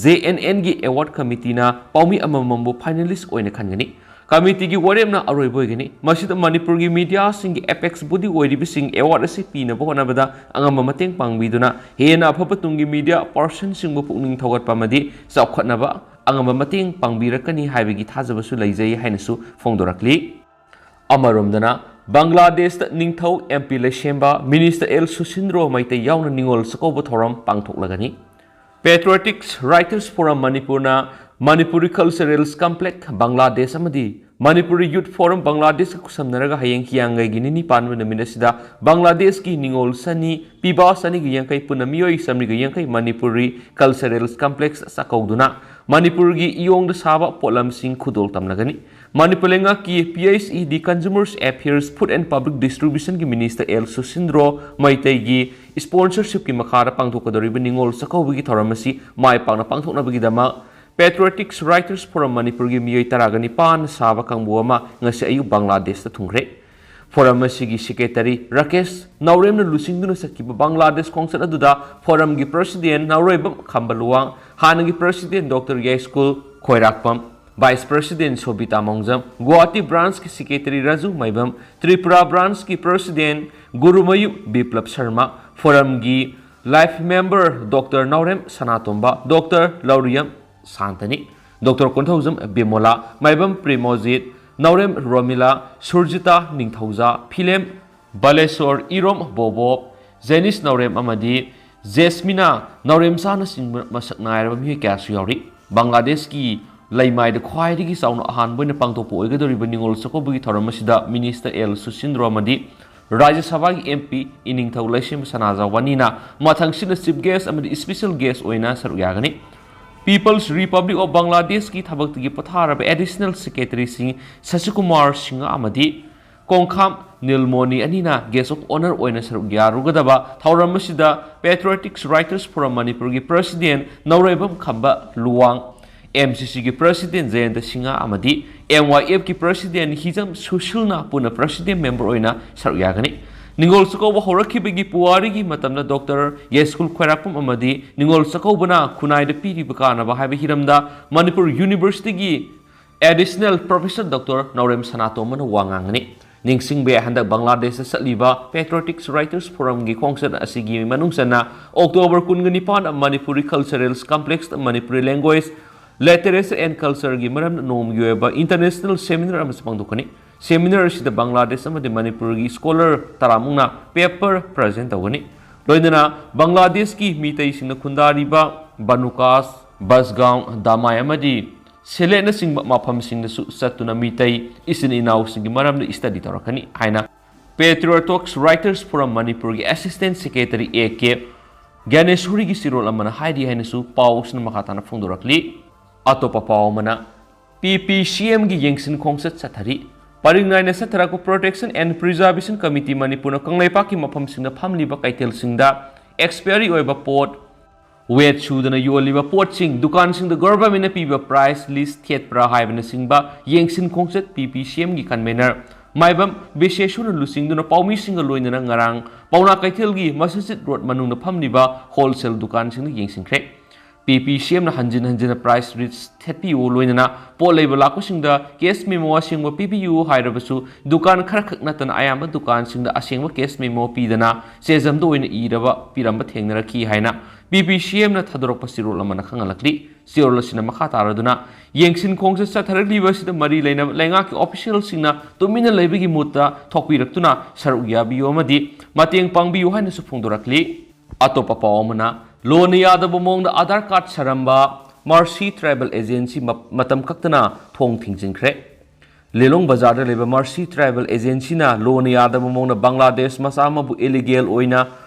ꯖꯦ ꯑꯦꯟ ꯑꯦꯟꯒꯤ ꯑꯦꯋꯥꯔꯗ ꯀꯃꯤꯇꯤꯅ ꯄꯥꯎꯃꯤ ꯑꯃꯃꯝꯕꯨ ꯐꯥꯏꯅꯦꯂꯤꯁ ꯑꯣꯏꯅ ꯈꯟꯒꯅꯤ꯫ ꯀꯃꯤꯇꯤꯒꯤ ꯋꯥꯔꯦꯞꯅ ꯑꯔꯣꯏꯕ ꯑꯣꯏꯒꯅꯤ꯫ ꯃꯁꯤꯗ ꯃꯅꯤꯄꯨꯔꯒꯤ ꯃꯤꯗꯤꯌꯥꯁꯤꯡꯒꯤ ꯑꯦꯄꯦꯛꯁ ꯕꯣꯗꯤ ꯑꯣꯏꯔꯤꯕꯁꯤꯡ ꯑꯦꯋꯥꯔꯗ ꯑꯁꯤ ꯄꯤꯅꯕ ꯍꯣꯠꯅꯕꯗ ꯑꯉꯝꯕ ꯃꯇꯦꯡ ꯄꯥꯡꯕꯤꯗꯨꯅ ꯍꯦꯟꯅ ꯑꯐꯕ ꯇꯨꯡꯒꯤ ꯃꯤꯗꯤꯌꯥ ꯄꯥꯔꯁꯟꯁꯤꯡꯕꯨ ꯄꯨꯛꯅꯤꯡ ꯊꯧꯒꯠꯄ ꯑꯃꯗꯤ ꯆꯥꯎꯈꯠꯅꯕ ꯑꯉꯝꯕ ꯃꯇꯦꯡ ꯄꯥꯡꯕꯤꯔꯛꯀꯅꯤ ꯍꯥꯏꯕꯒꯤ ꯊꯥꯖꯕꯁꯨ ꯂꯩꯖꯩ ꯍꯥꯏꯅꯁꯨ ꯐꯣꯡꯗꯣꯔꯛꯂꯤ꯫ ꯑꯃꯔꯣꯝꯗꯅ, ꯕꯪꯒ꯭ꯂꯥꯗꯦꯁꯇ ꯅꯤꯡꯊꯧ ꯑꯦꯝ ꯄꯤ ꯂꯩꯁꯦꯝꯕ, ꯃꯤꯅꯤꯁꯇꯔ ꯑꯦꯜ ꯁꯨꯁꯤꯟꯗ꯭ꯔꯣ ꯃꯩꯇꯩ ꯌꯥꯎꯅ ꯅꯤꯉꯣꯜ ꯆꯥꯛꯀꯧꯕ ꯊꯧꯔꯝ ꯄꯥꯡꯊꯣꯛꯂꯒꯅꯤ꯫ ꯄꯦꯇ꯭ꯔꯣꯌꯦꯇꯤꯛꯁ ꯔꯥꯏꯇꯔꯁ ꯐꯣꯔꯝ ꯃꯅꯤꯄꯨꯔꯅ ꯃꯅꯤꯄꯨꯔꯤ ꯀꯜꯆꯔꯦꯜꯁ ꯀꯝꯄ꯭ꯂꯦꯛꯁ ꯕꯪꯒ꯭ꯂꯥꯗꯦꯁ ꯑꯃꯗꯤ ꯃꯅꯤꯄꯨꯔꯤ ꯌꯨꯠ ꯐꯣꯔꯝ ꯕꯪꯒ꯭ꯂꯥꯗꯦꯁꯀ ꯈꯨꯠꯁꯝꯅꯔꯒ ꯍꯌꯦꯡ ꯍꯤꯌꯥꯡꯒꯩꯒꯤ ꯅꯤꯅꯤ ꯄꯥꯟꯕ ꯅꯨꯃꯤꯠ ꯑꯁꯤꯗ ꯕꯪꯒ꯭ꯂꯥꯗꯦꯁꯀꯤ ꯅꯤꯉꯣꯜ ꯆꯅꯤ, ꯄꯤꯕꯥ ꯆꯅꯤꯒ ꯌꯥꯡꯈꯩ ꯄꯨꯟꯅ ꯃꯤꯑꯣꯏ ꯆꯥꯃꯔꯤꯒ ꯌꯥꯡꯈꯩ ꯃꯅꯤꯄꯨꯔꯤ ꯀꯜꯆꯔꯦꯜꯁ ꯀꯝꯄ꯭ꯂꯦꯛꯁꯇ ꯆꯥꯛꯀꯧꯗꯨꯅ ꯃꯅꯤꯄꯨꯔꯒꯤ ꯏꯌꯣꯡꯗ ꯁꯥꯕ ꯄꯣꯠꯂꯝꯁꯤꯡ ꯈꯨꯗꯣꯜ ꯇꯝꯂꯒꯅꯤ꯫ ꯃꯅꯤꯄꯨꯔ ꯂꯩꯉꯥꯛꯀꯤ P H E D, consumers affairs, food and public ꯗꯤꯁꯇ꯭ꯔꯤꯕ꯭ꯌꯨꯁꯟꯒꯤ ꯃꯤꯅꯤꯁꯇꯔ ꯑꯦꯜ ꯁꯨꯁꯤꯟꯗ꯭ꯔꯣ ꯃꯩꯇꯩꯒꯤ ꯁ꯭ꯄꯣꯟꯁꯔꯁꯤꯞꯀꯤ ꯃꯈꯥꯗ ꯄꯥꯡꯊꯣꯛꯀꯗꯧꯔꯤꯕ ꯅꯤꯉꯣꯜ ꯆꯥꯛꯀꯧꯕꯒꯤ ꯊꯧꯔꯝ ꯑꯁꯤ ꯃꯥꯏ ꯄꯥꯛꯅ ꯄꯥꯡꯊꯣꯛꯅꯕꯒꯤꯗꯃꯛ ꯄꯦꯇ꯭ꯔꯣꯌꯦꯇꯤꯛꯁ ꯔꯥꯏꯇꯔꯁ ꯐꯣꯔꯝ ꯃꯅꯤꯄꯨꯔꯒꯤ ꯃꯤꯑꯣꯏ ꯇꯔꯥꯒ ꯅꯤꯄꯥꯟ ꯁꯥꯕ ꯀꯥꯡꯕꯨ ꯑꯃ ꯉꯁꯤ ꯑꯌꯨꯛ ꯕꯪꯒ꯭ꯂꯥꯗꯦꯁꯇ ꯊꯨꯡꯈ꯭ꯔꯦ꯫ ꯐꯣꯔꯝ ꯑꯁꯤꯒꯤ ꯁꯦꯀ꯭ꯔꯦꯇꯔꯤ ꯔꯥꯀꯦꯁ ꯅꯥꯎꯔꯦꯝꯅ ꯂꯨꯆꯤꯡꯗꯨꯅ ꯆꯠꯈꯤꯕ ꯕꯪꯒ꯭ꯂꯥꯗꯦꯁ ꯈꯣꯡꯆꯠ ꯑꯗꯨꯗ ꯐꯣꯔꯝꯒꯤ ꯄ꯭ꯔꯁꯤꯗꯦꯟ ꯅꯥꯎꯔꯦꯝꯕꯝ ꯈꯝꯕꯂꯨꯋꯥꯡ, ꯍꯥꯟꯅꯒꯤ president doctor Yaiskul Khoirakpam, vice president Sobita Mongjam, Guwahati ꯕ꯭ꯔꯥꯟꯁꯀꯤ ꯁꯦꯀ꯭ꯔꯦꯇꯔꯤ ꯔꯥꯖꯨ ꯃꯥꯏꯕꯝ, ꯇ꯭ꯔꯤꯄꯨꯔꯥ ꯕ꯭ꯔꯥꯟꯁꯀꯤ ꯄ꯭ꯔꯁꯤꯗꯦꯟ ꯒꯨꯔꯨꯃꯌꯨꯝ ꯕꯤꯄ꯭ꯂꯕ ꯁꯔꯃ, ꯐꯣꯔꯝꯒꯤ Life member Doctor Naorem Sanatomba, Doctor Lauriyam Santani, Doctor Konthoujam Bimola, Maibam Premojit, Naorem Romila, Surjita Ningthouja, Philem Baleswar, Irom Bobo, Janice Naorem ꯑꯃꯗꯤ ꯖꯦꯁꯃꯤꯅꯥ ꯅꯥꯎꯔꯦꯝꯆꯥꯅꯆꯤꯡꯕ ꯃꯁꯛ ꯅꯥꯏꯔꯕ ꯃꯤꯑꯣꯏ ꯀꯌꯥꯁꯨ ꯌꯥꯎꯔꯤ꯫ ꯕꯪꯒ꯭ꯂꯥꯗꯦꯁꯀꯤ ꯂꯩꯃꯥꯏꯗ ꯈ꯭ꯋꯥꯏꯗꯒꯤ ꯆꯥꯎꯅ ꯑꯍꯥꯟꯕ ꯑꯣꯏꯅ ꯄꯥꯡꯊꯣꯛꯄ ꯑꯣꯏꯒꯗꯧꯔꯤꯕ ꯅꯤꯉꯣꯜ ꯆꯥꯛꯀꯧꯕꯒꯤ ꯊꯧꯔꯝ ꯑꯁꯤꯗ ꯃꯤꯅꯤꯁꯇꯔ ꯑꯦꯜ ꯁꯨꯁꯤꯟꯗ꯭ꯔꯣ ꯑꯃꯗꯤ ꯔꯥꯖ꯭ꯌ ꯁꯚꯥꯒꯤ ꯑꯦꯝ ꯄꯤ ꯏꯅꯤꯡꯊꯧ ꯂꯩꯁꯦꯝꯕ ꯁꯅꯥꯖꯥꯎꯕꯥꯅꯤꯅ ꯃꯊꯪꯁꯤꯠꯅ ꯆꯤꯐ ꯒꯦꯁ ꯑꯃꯗꯤ ꯏꯁꯄꯤꯁꯦꯜ ꯒꯦꯁ ꯑꯣꯏꯅ ꯁꯔꯨꯛ ꯌꯥꯒꯅꯤ꯫ ꯄꯤꯄꯜꯁ ꯔꯤꯄꯕ꯭ꯂꯤꯛ ꯑꯣꯐ ꯕꯪꯒ꯭ꯂꯥꯗꯦꯁꯀꯤ ꯊꯕꯛꯇꯒꯤ ꯄꯣꯊꯥꯔꯕ ꯑꯦꯗꯤꯁꯅꯦꯜ ꯁꯦꯀ꯭ꯔꯦꯇꯔꯤ ꯁꯤꯡ ꯁꯁꯤꯀꯨꯃꯥꯔ ꯁꯤꯡꯍ ꯑꯃꯗꯤ ꯀꯣꯡꯈꯥꯝ ꯅꯤꯜꯃꯣꯅꯤ ꯑꯅꯤꯅ ꯒꯦꯁ ꯑꯣꯐ ꯑꯣꯅꯔ ꯑꯣꯏꯅ ꯁꯔꯨꯛ ꯌꯥꯔꯨꯒꯗꯕ ꯊꯧꯔꯝ ꯑꯁꯤꯗ ꯄꯦꯇ꯭ꯔꯣꯌꯦꯇꯤꯛꯁ ꯔꯥꯏꯇꯔꯁ ꯐꯣꯔꯝ ꯃꯅꯤꯄꯨꯔꯒꯤ ꯄ꯭ꯔꯁꯤꯗꯦꯟ ꯅꯧꯔꯩꯕꯝ ꯈꯝꯕ ꯂꯨꯋꯥꯡ, ꯑꯦꯝ ꯁꯤ ꯁꯤꯒꯤ ꯄ꯭ꯔꯁꯤꯗꯦꯟ ꯖꯌꯟꯇ ꯁꯤꯡꯍ ꯑꯃꯗꯤ ꯑꯦꯝ ꯋꯥꯏ ꯑꯦꯐꯀꯤ ꯄ꯭ꯔꯁꯤꯗꯦꯟ ꯍꯤꯖꯝ ꯁꯨꯁꯤꯜꯅ ꯄꯨꯟꯅ ꯄ꯭ꯔꯁꯤꯗꯦꯟ ꯃꯦꯝꯕꯔ ꯑꯣꯏꯅ ꯁꯔꯨꯛ ꯌꯥꯒꯅꯤ꯫ ꯅꯤꯉꯣꯜ ꯆꯥꯛꯀꯧꯕ ꯍꯧꯔꯛꯈꯤꯕꯒꯤ ꯄꯨꯋꯥꯔꯤꯒꯤ ꯃꯇꯝꯗ ꯗꯣꯛꯇꯔ ꯌꯥꯏꯁꯀꯨꯜ ꯈ꯭ꯋꯥꯏꯔꯥꯛꯄꯝ ꯑꯃꯗꯤ ꯅꯤꯉꯣꯜ ꯆꯥꯛꯀꯧꯕꯅ ꯈꯨꯟꯅꯥꯏꯗ ꯄꯤꯔꯤꯕ ꯀꯥꯟꯅꯕ ꯍꯥꯏꯕ ꯍꯤꯔꯝꯗ ꯃꯅꯤꯄꯨꯔ ꯌꯨꯅꯤꯚꯔꯁꯤꯇꯤꯒꯤ ꯑꯦꯗꯤꯁꯅꯦꯜ ꯄ꯭ꯔꯣꯐꯦꯁꯔ ꯗꯣꯛꯇꯔ ꯅꯥꯎꯔꯦꯝ ꯁꯅꯥꯇꯣꯝꯕꯅ ꯋꯥ ꯉꯥꯡꯒꯅꯤ꯫ ꯅꯤꯡꯁꯤꯡꯕ ꯌꯥꯏ, ꯍꯟꯗꯛ ꯕꯪꯒ꯭ꯂꯥꯗꯦꯁꯇ ꯆꯠꯂꯤꯕ ꯄꯦꯇ꯭ꯔꯣꯌꯦꯇꯤꯛꯁ ꯔꯥꯏꯇꯔꯁ ꯐꯣꯔꯝꯒꯤ ꯈꯣꯡꯆꯠ ꯑꯁꯤꯒꯤ ꯃꯅꯨꯡ ꯆꯟꯅ ꯑꯣꯛꯇꯣꯕꯔ ꯀꯨꯟꯒ ꯅꯤꯄꯥꯟ ꯃꯅꯤꯄꯨꯔꯤ ꯀꯜꯆꯔꯦꯜ ꯀꯝꯄ꯭ꯂꯦꯛꯁꯇ ꯃꯅꯤꯄꯨꯔꯤ ꯂꯦꯡꯒ꯭ꯋꯦꯖ, ꯂꯤꯇꯔꯦꯆꯔ ꯑꯦꯟ ꯀꯜꯆꯔꯒꯤ ꯃꯔꯝꯗ ꯅꯣꯡꯃꯒꯤ ꯑꯣꯏꯕ ꯏꯟꯇꯔꯅꯦꯁꯅꯦꯜ ꯁꯦꯃꯤꯅꯥꯔ ꯑꯃꯁꯨ ꯄꯥꯡꯊꯣꯛꯀꯅꯤ꯫ ꯁꯦꯃꯤꯅꯥꯔ ꯑꯁꯤꯗ ꯕꯪꯒ꯭ꯂꯥꯗꯦꯁ ꯑꯃꯗꯤ ꯃꯅꯤꯄꯨꯔꯒꯤ ꯁ꯭ꯀꯣꯂꯔ ꯇꯔꯥꯃꯨꯛꯅ ꯄꯦꯄꯔ ꯄ꯭ꯔꯖꯦꯟ ꯇꯧꯒꯅꯤ꯫ ꯂꯣꯏꯅꯅ ꯕꯪꯒ꯭ꯂꯥꯗꯦꯁꯀꯤ ꯃꯤꯇꯩꯁꯤꯡꯅ ꯈꯨꯟꯗꯥꯔꯤꯕ ꯕꯅꯨꯀꯥꯁ, ꯕꯁꯒꯥꯎꯟ, ꯗꯥꯃꯥꯏ ꯑꯃꯗꯤ ꯁꯦꯂꯦꯠꯅꯆꯤꯡꯕ ꯃꯐꯝꯁꯤꯡꯗꯁꯨ ꯆꯠꯇꯨꯅ ꯃꯤꯇꯩ ꯏꯆꯤꯟ ꯏꯅꯥꯎꯁꯤꯡꯒꯤ ꯃꯔꯝꯗ ꯏꯁꯇꯗꯤ ꯇꯧꯔꯛꯀꯅꯤ ꯍꯥꯏꯅ ꯄꯦꯇ꯭ꯔꯤꯌꯣꯇꯤꯛꯁ ꯔꯥꯏꯇꯔꯁ ꯐꯣꯔꯝ ꯃꯅꯤꯄꯨꯔꯒꯤ ꯑꯦꯁꯤꯁꯇꯦꯟ ꯁꯦꯀ꯭ꯔꯦꯇꯔꯤ ꯑꯦ ꯀꯦ ꯒ꯭ꯌꯥꯅꯦꯁꯣꯔꯤꯒꯤ ꯆꯦꯔꯣꯜ ꯑꯃꯅ ꯍꯥꯏꯔꯤ ꯍꯥꯏꯅꯁꯨ ꯄꯥꯎꯁꯤꯅ ꯃꯈꯥ ꯇꯥꯅ ꯐꯣꯡꯗꯣꯔꯛꯂꯤ꯫ ꯑꯇꯣꯞꯄ ꯄꯥꯎ ꯑꯃꯅ, ꯄꯤ ꯄꯤ ꯁꯤ ꯑꯦꯝꯒꯤ ꯌꯦꯡꯁꯤꯟ ꯈꯣꯡꯆꯠ ꯆꯠꯊꯔꯤ꯫ ꯄꯔꯤꯡ ꯅꯥꯏꯅ ꯆꯠꯊꯔꯛꯄ ꯄ꯭ꯔꯣꯇꯦꯛꯁꯟ ꯑꯦꯟ ꯄ꯭ꯔꯤꯖꯥꯔꯕꯦꯁꯟ ꯀꯃꯤꯇꯤ ꯃꯅꯤꯄꯨꯔꯅ ꯀꯪꯂꯩꯄꯥꯛꯀꯤ ꯃꯐꯝꯁꯤꯡꯗ ꯐꯝꯂꯤꯕ ꯀꯩꯊꯦꯜꯁꯤꯡꯗ ꯑꯦꯛꯁꯄꯤꯌꯔꯤ ꯑꯣꯏꯕ ꯄꯣꯠ, ꯋꯦꯠ ꯁꯨꯗꯅ ꯌꯣꯜꯂꯤꯕ ꯄꯣꯠꯁꯤꯡ, ꯗꯨꯀꯥꯟꯁꯤꯡꯗ ꯒꯣꯚꯔꯟꯃꯦꯟꯠꯅ ꯄꯤꯕ ꯄ꯭ꯔꯥꯏꯁ ꯂꯤꯁ ꯊꯦꯠꯄ꯭ꯔꯥ ꯍꯥꯏꯕꯅꯆꯤꯡꯕ ꯌꯦꯡꯁꯤꯟ ꯈꯣꯡꯆꯠ ꯄꯤ ꯄꯤ ꯁꯤ ꯑꯦꯝꯒꯤ ꯀꯟꯚꯦꯅꯔ ꯃꯥꯏꯕꯝ ꯕꯤꯁꯦꯁꯣꯔꯅ ꯂꯨꯆꯤꯡꯗꯨꯅ ꯄꯥꯎꯃꯤꯁꯤꯡꯒ ꯂꯣꯏꯅꯅ ꯉꯔꯥꯡ ꯄꯥꯎꯅꯥ ꯀꯩꯊꯦꯜꯒꯤ ꯃꯁꯖꯤꯗ ꯔꯣꯗ ꯃꯅꯨꯡꯗ ꯐꯝꯂꯤꯕ ꯍꯣꯜꯁꯦꯜ ꯗꯨꯀꯥꯟꯁꯤꯡꯗ ꯌꯦꯡꯁꯤꯟꯈ꯭ꯔꯦ꯫ ꯄꯤ ꯄꯤ ꯁꯤ ꯑꯦꯝꯅ ꯍꯟꯖꯤꯟ ꯍꯟꯖꯤꯟꯅ price list ꯊꯦꯠꯄꯤꯌꯨ, ꯂꯣꯏꯅꯅ ꯄꯣꯠ ꯂꯩꯕ ꯂꯥꯛꯄꯁꯤꯡꯗ cash memo ꯑꯁꯦꯡꯕ ꯄꯤꯕꯤꯌꯨ ꯍꯥꯏꯔꯕꯁꯨ, ꯗꯨꯀꯥꯟ ꯈꯔꯈꯛ ꯅꯠꯇꯅ ꯑꯌꯥꯝꯕ ꯗꯨꯀꯥꯟꯁꯤꯡꯗ ꯑꯁꯦꯡꯕ cash memo ꯄꯤꯗꯅ ꯆꯦꯖꯝꯗ ꯑꯣꯏꯅ ꯏꯔꯕ ꯄꯤꯔꯝꯕ ꯊꯦꯡꯅꯔꯛꯈꯤ ꯍꯥꯏꯅ ꯄꯤ ꯄꯤ ꯁꯤ ꯑꯦꯝꯅ ꯊꯥꯗꯣꯔꯛꯄ ꯆꯦꯔꯣꯜ ꯑꯃꯅ ꯈꯪꯍꯜꯂꯛꯂꯤ꯫ ꯆꯦꯔꯣꯜ ꯑꯁꯤꯅ ꯃꯈꯥ ꯇꯥꯔꯗꯨꯅ, ꯌꯦꯡꯁꯤꯟ ꯈꯣꯡꯁ ꯆꯠꯊꯔꯛꯂꯤꯕ ꯑꯁꯤꯗ ꯃꯔꯤ ꯂꯩꯅꯕ ꯂꯩꯉꯥꯛꯀꯤ officialꯁꯤꯡꯅ ꯇꯨꯃꯤꯟꯅ ꯂꯩꯕꯒꯤ ꯃꯍꯨꯠꯇ ꯊꯣꯛꯄꯤꯔꯛꯇꯨꯅ ꯁꯔꯨꯛ ꯌꯥꯕꯤꯌꯨ ꯑꯃꯗꯤ ꯃꯇꯦꯡ ꯄꯥꯡꯕꯤꯌꯨ ꯍꯥꯏꯅꯁꯨ ꯐꯣꯡꯗꯣꯔꯛꯂꯤ꯫ ꯑꯇꯣꯞꯄ ꯄꯥꯎ ꯑꯃꯅ, ꯂꯣꯟꯅ ꯌꯥꯗꯕ ꯃꯑꯣꯡꯗ ꯑꯥꯙꯥꯔ ꯀꯥꯔꯗ ꯁꯥꯔꯝꯕ ꯃꯔꯁꯤ ꯇ꯭ꯔꯥꯏꯕꯦꯜ ꯑꯦꯖꯦꯟꯁꯤ ꯃ-, ꯃꯇꯝ ꯀꯛꯇꯅ ꯊꯣꯡ ꯊꯤꯡꯖꯤꯟꯈ꯭ꯔꯦ꯫ ꯂꯤꯂꯣꯡ ꯕꯖꯥꯔꯗ ꯂꯩꯕ ꯃꯔꯁꯤ ꯇ꯭ꯔꯥꯏꯕꯦꯜ ꯑꯦꯖꯦꯟꯁꯤꯅ ꯂꯣꯟꯅ ꯌꯥꯗꯕ ꯃꯑꯣꯡꯗ ꯕꯪꯒ꯭ꯂꯥꯗꯦꯁ ꯃꯆꯥ ꯑꯃꯕꯨ illegal ꯑꯣꯏꯅ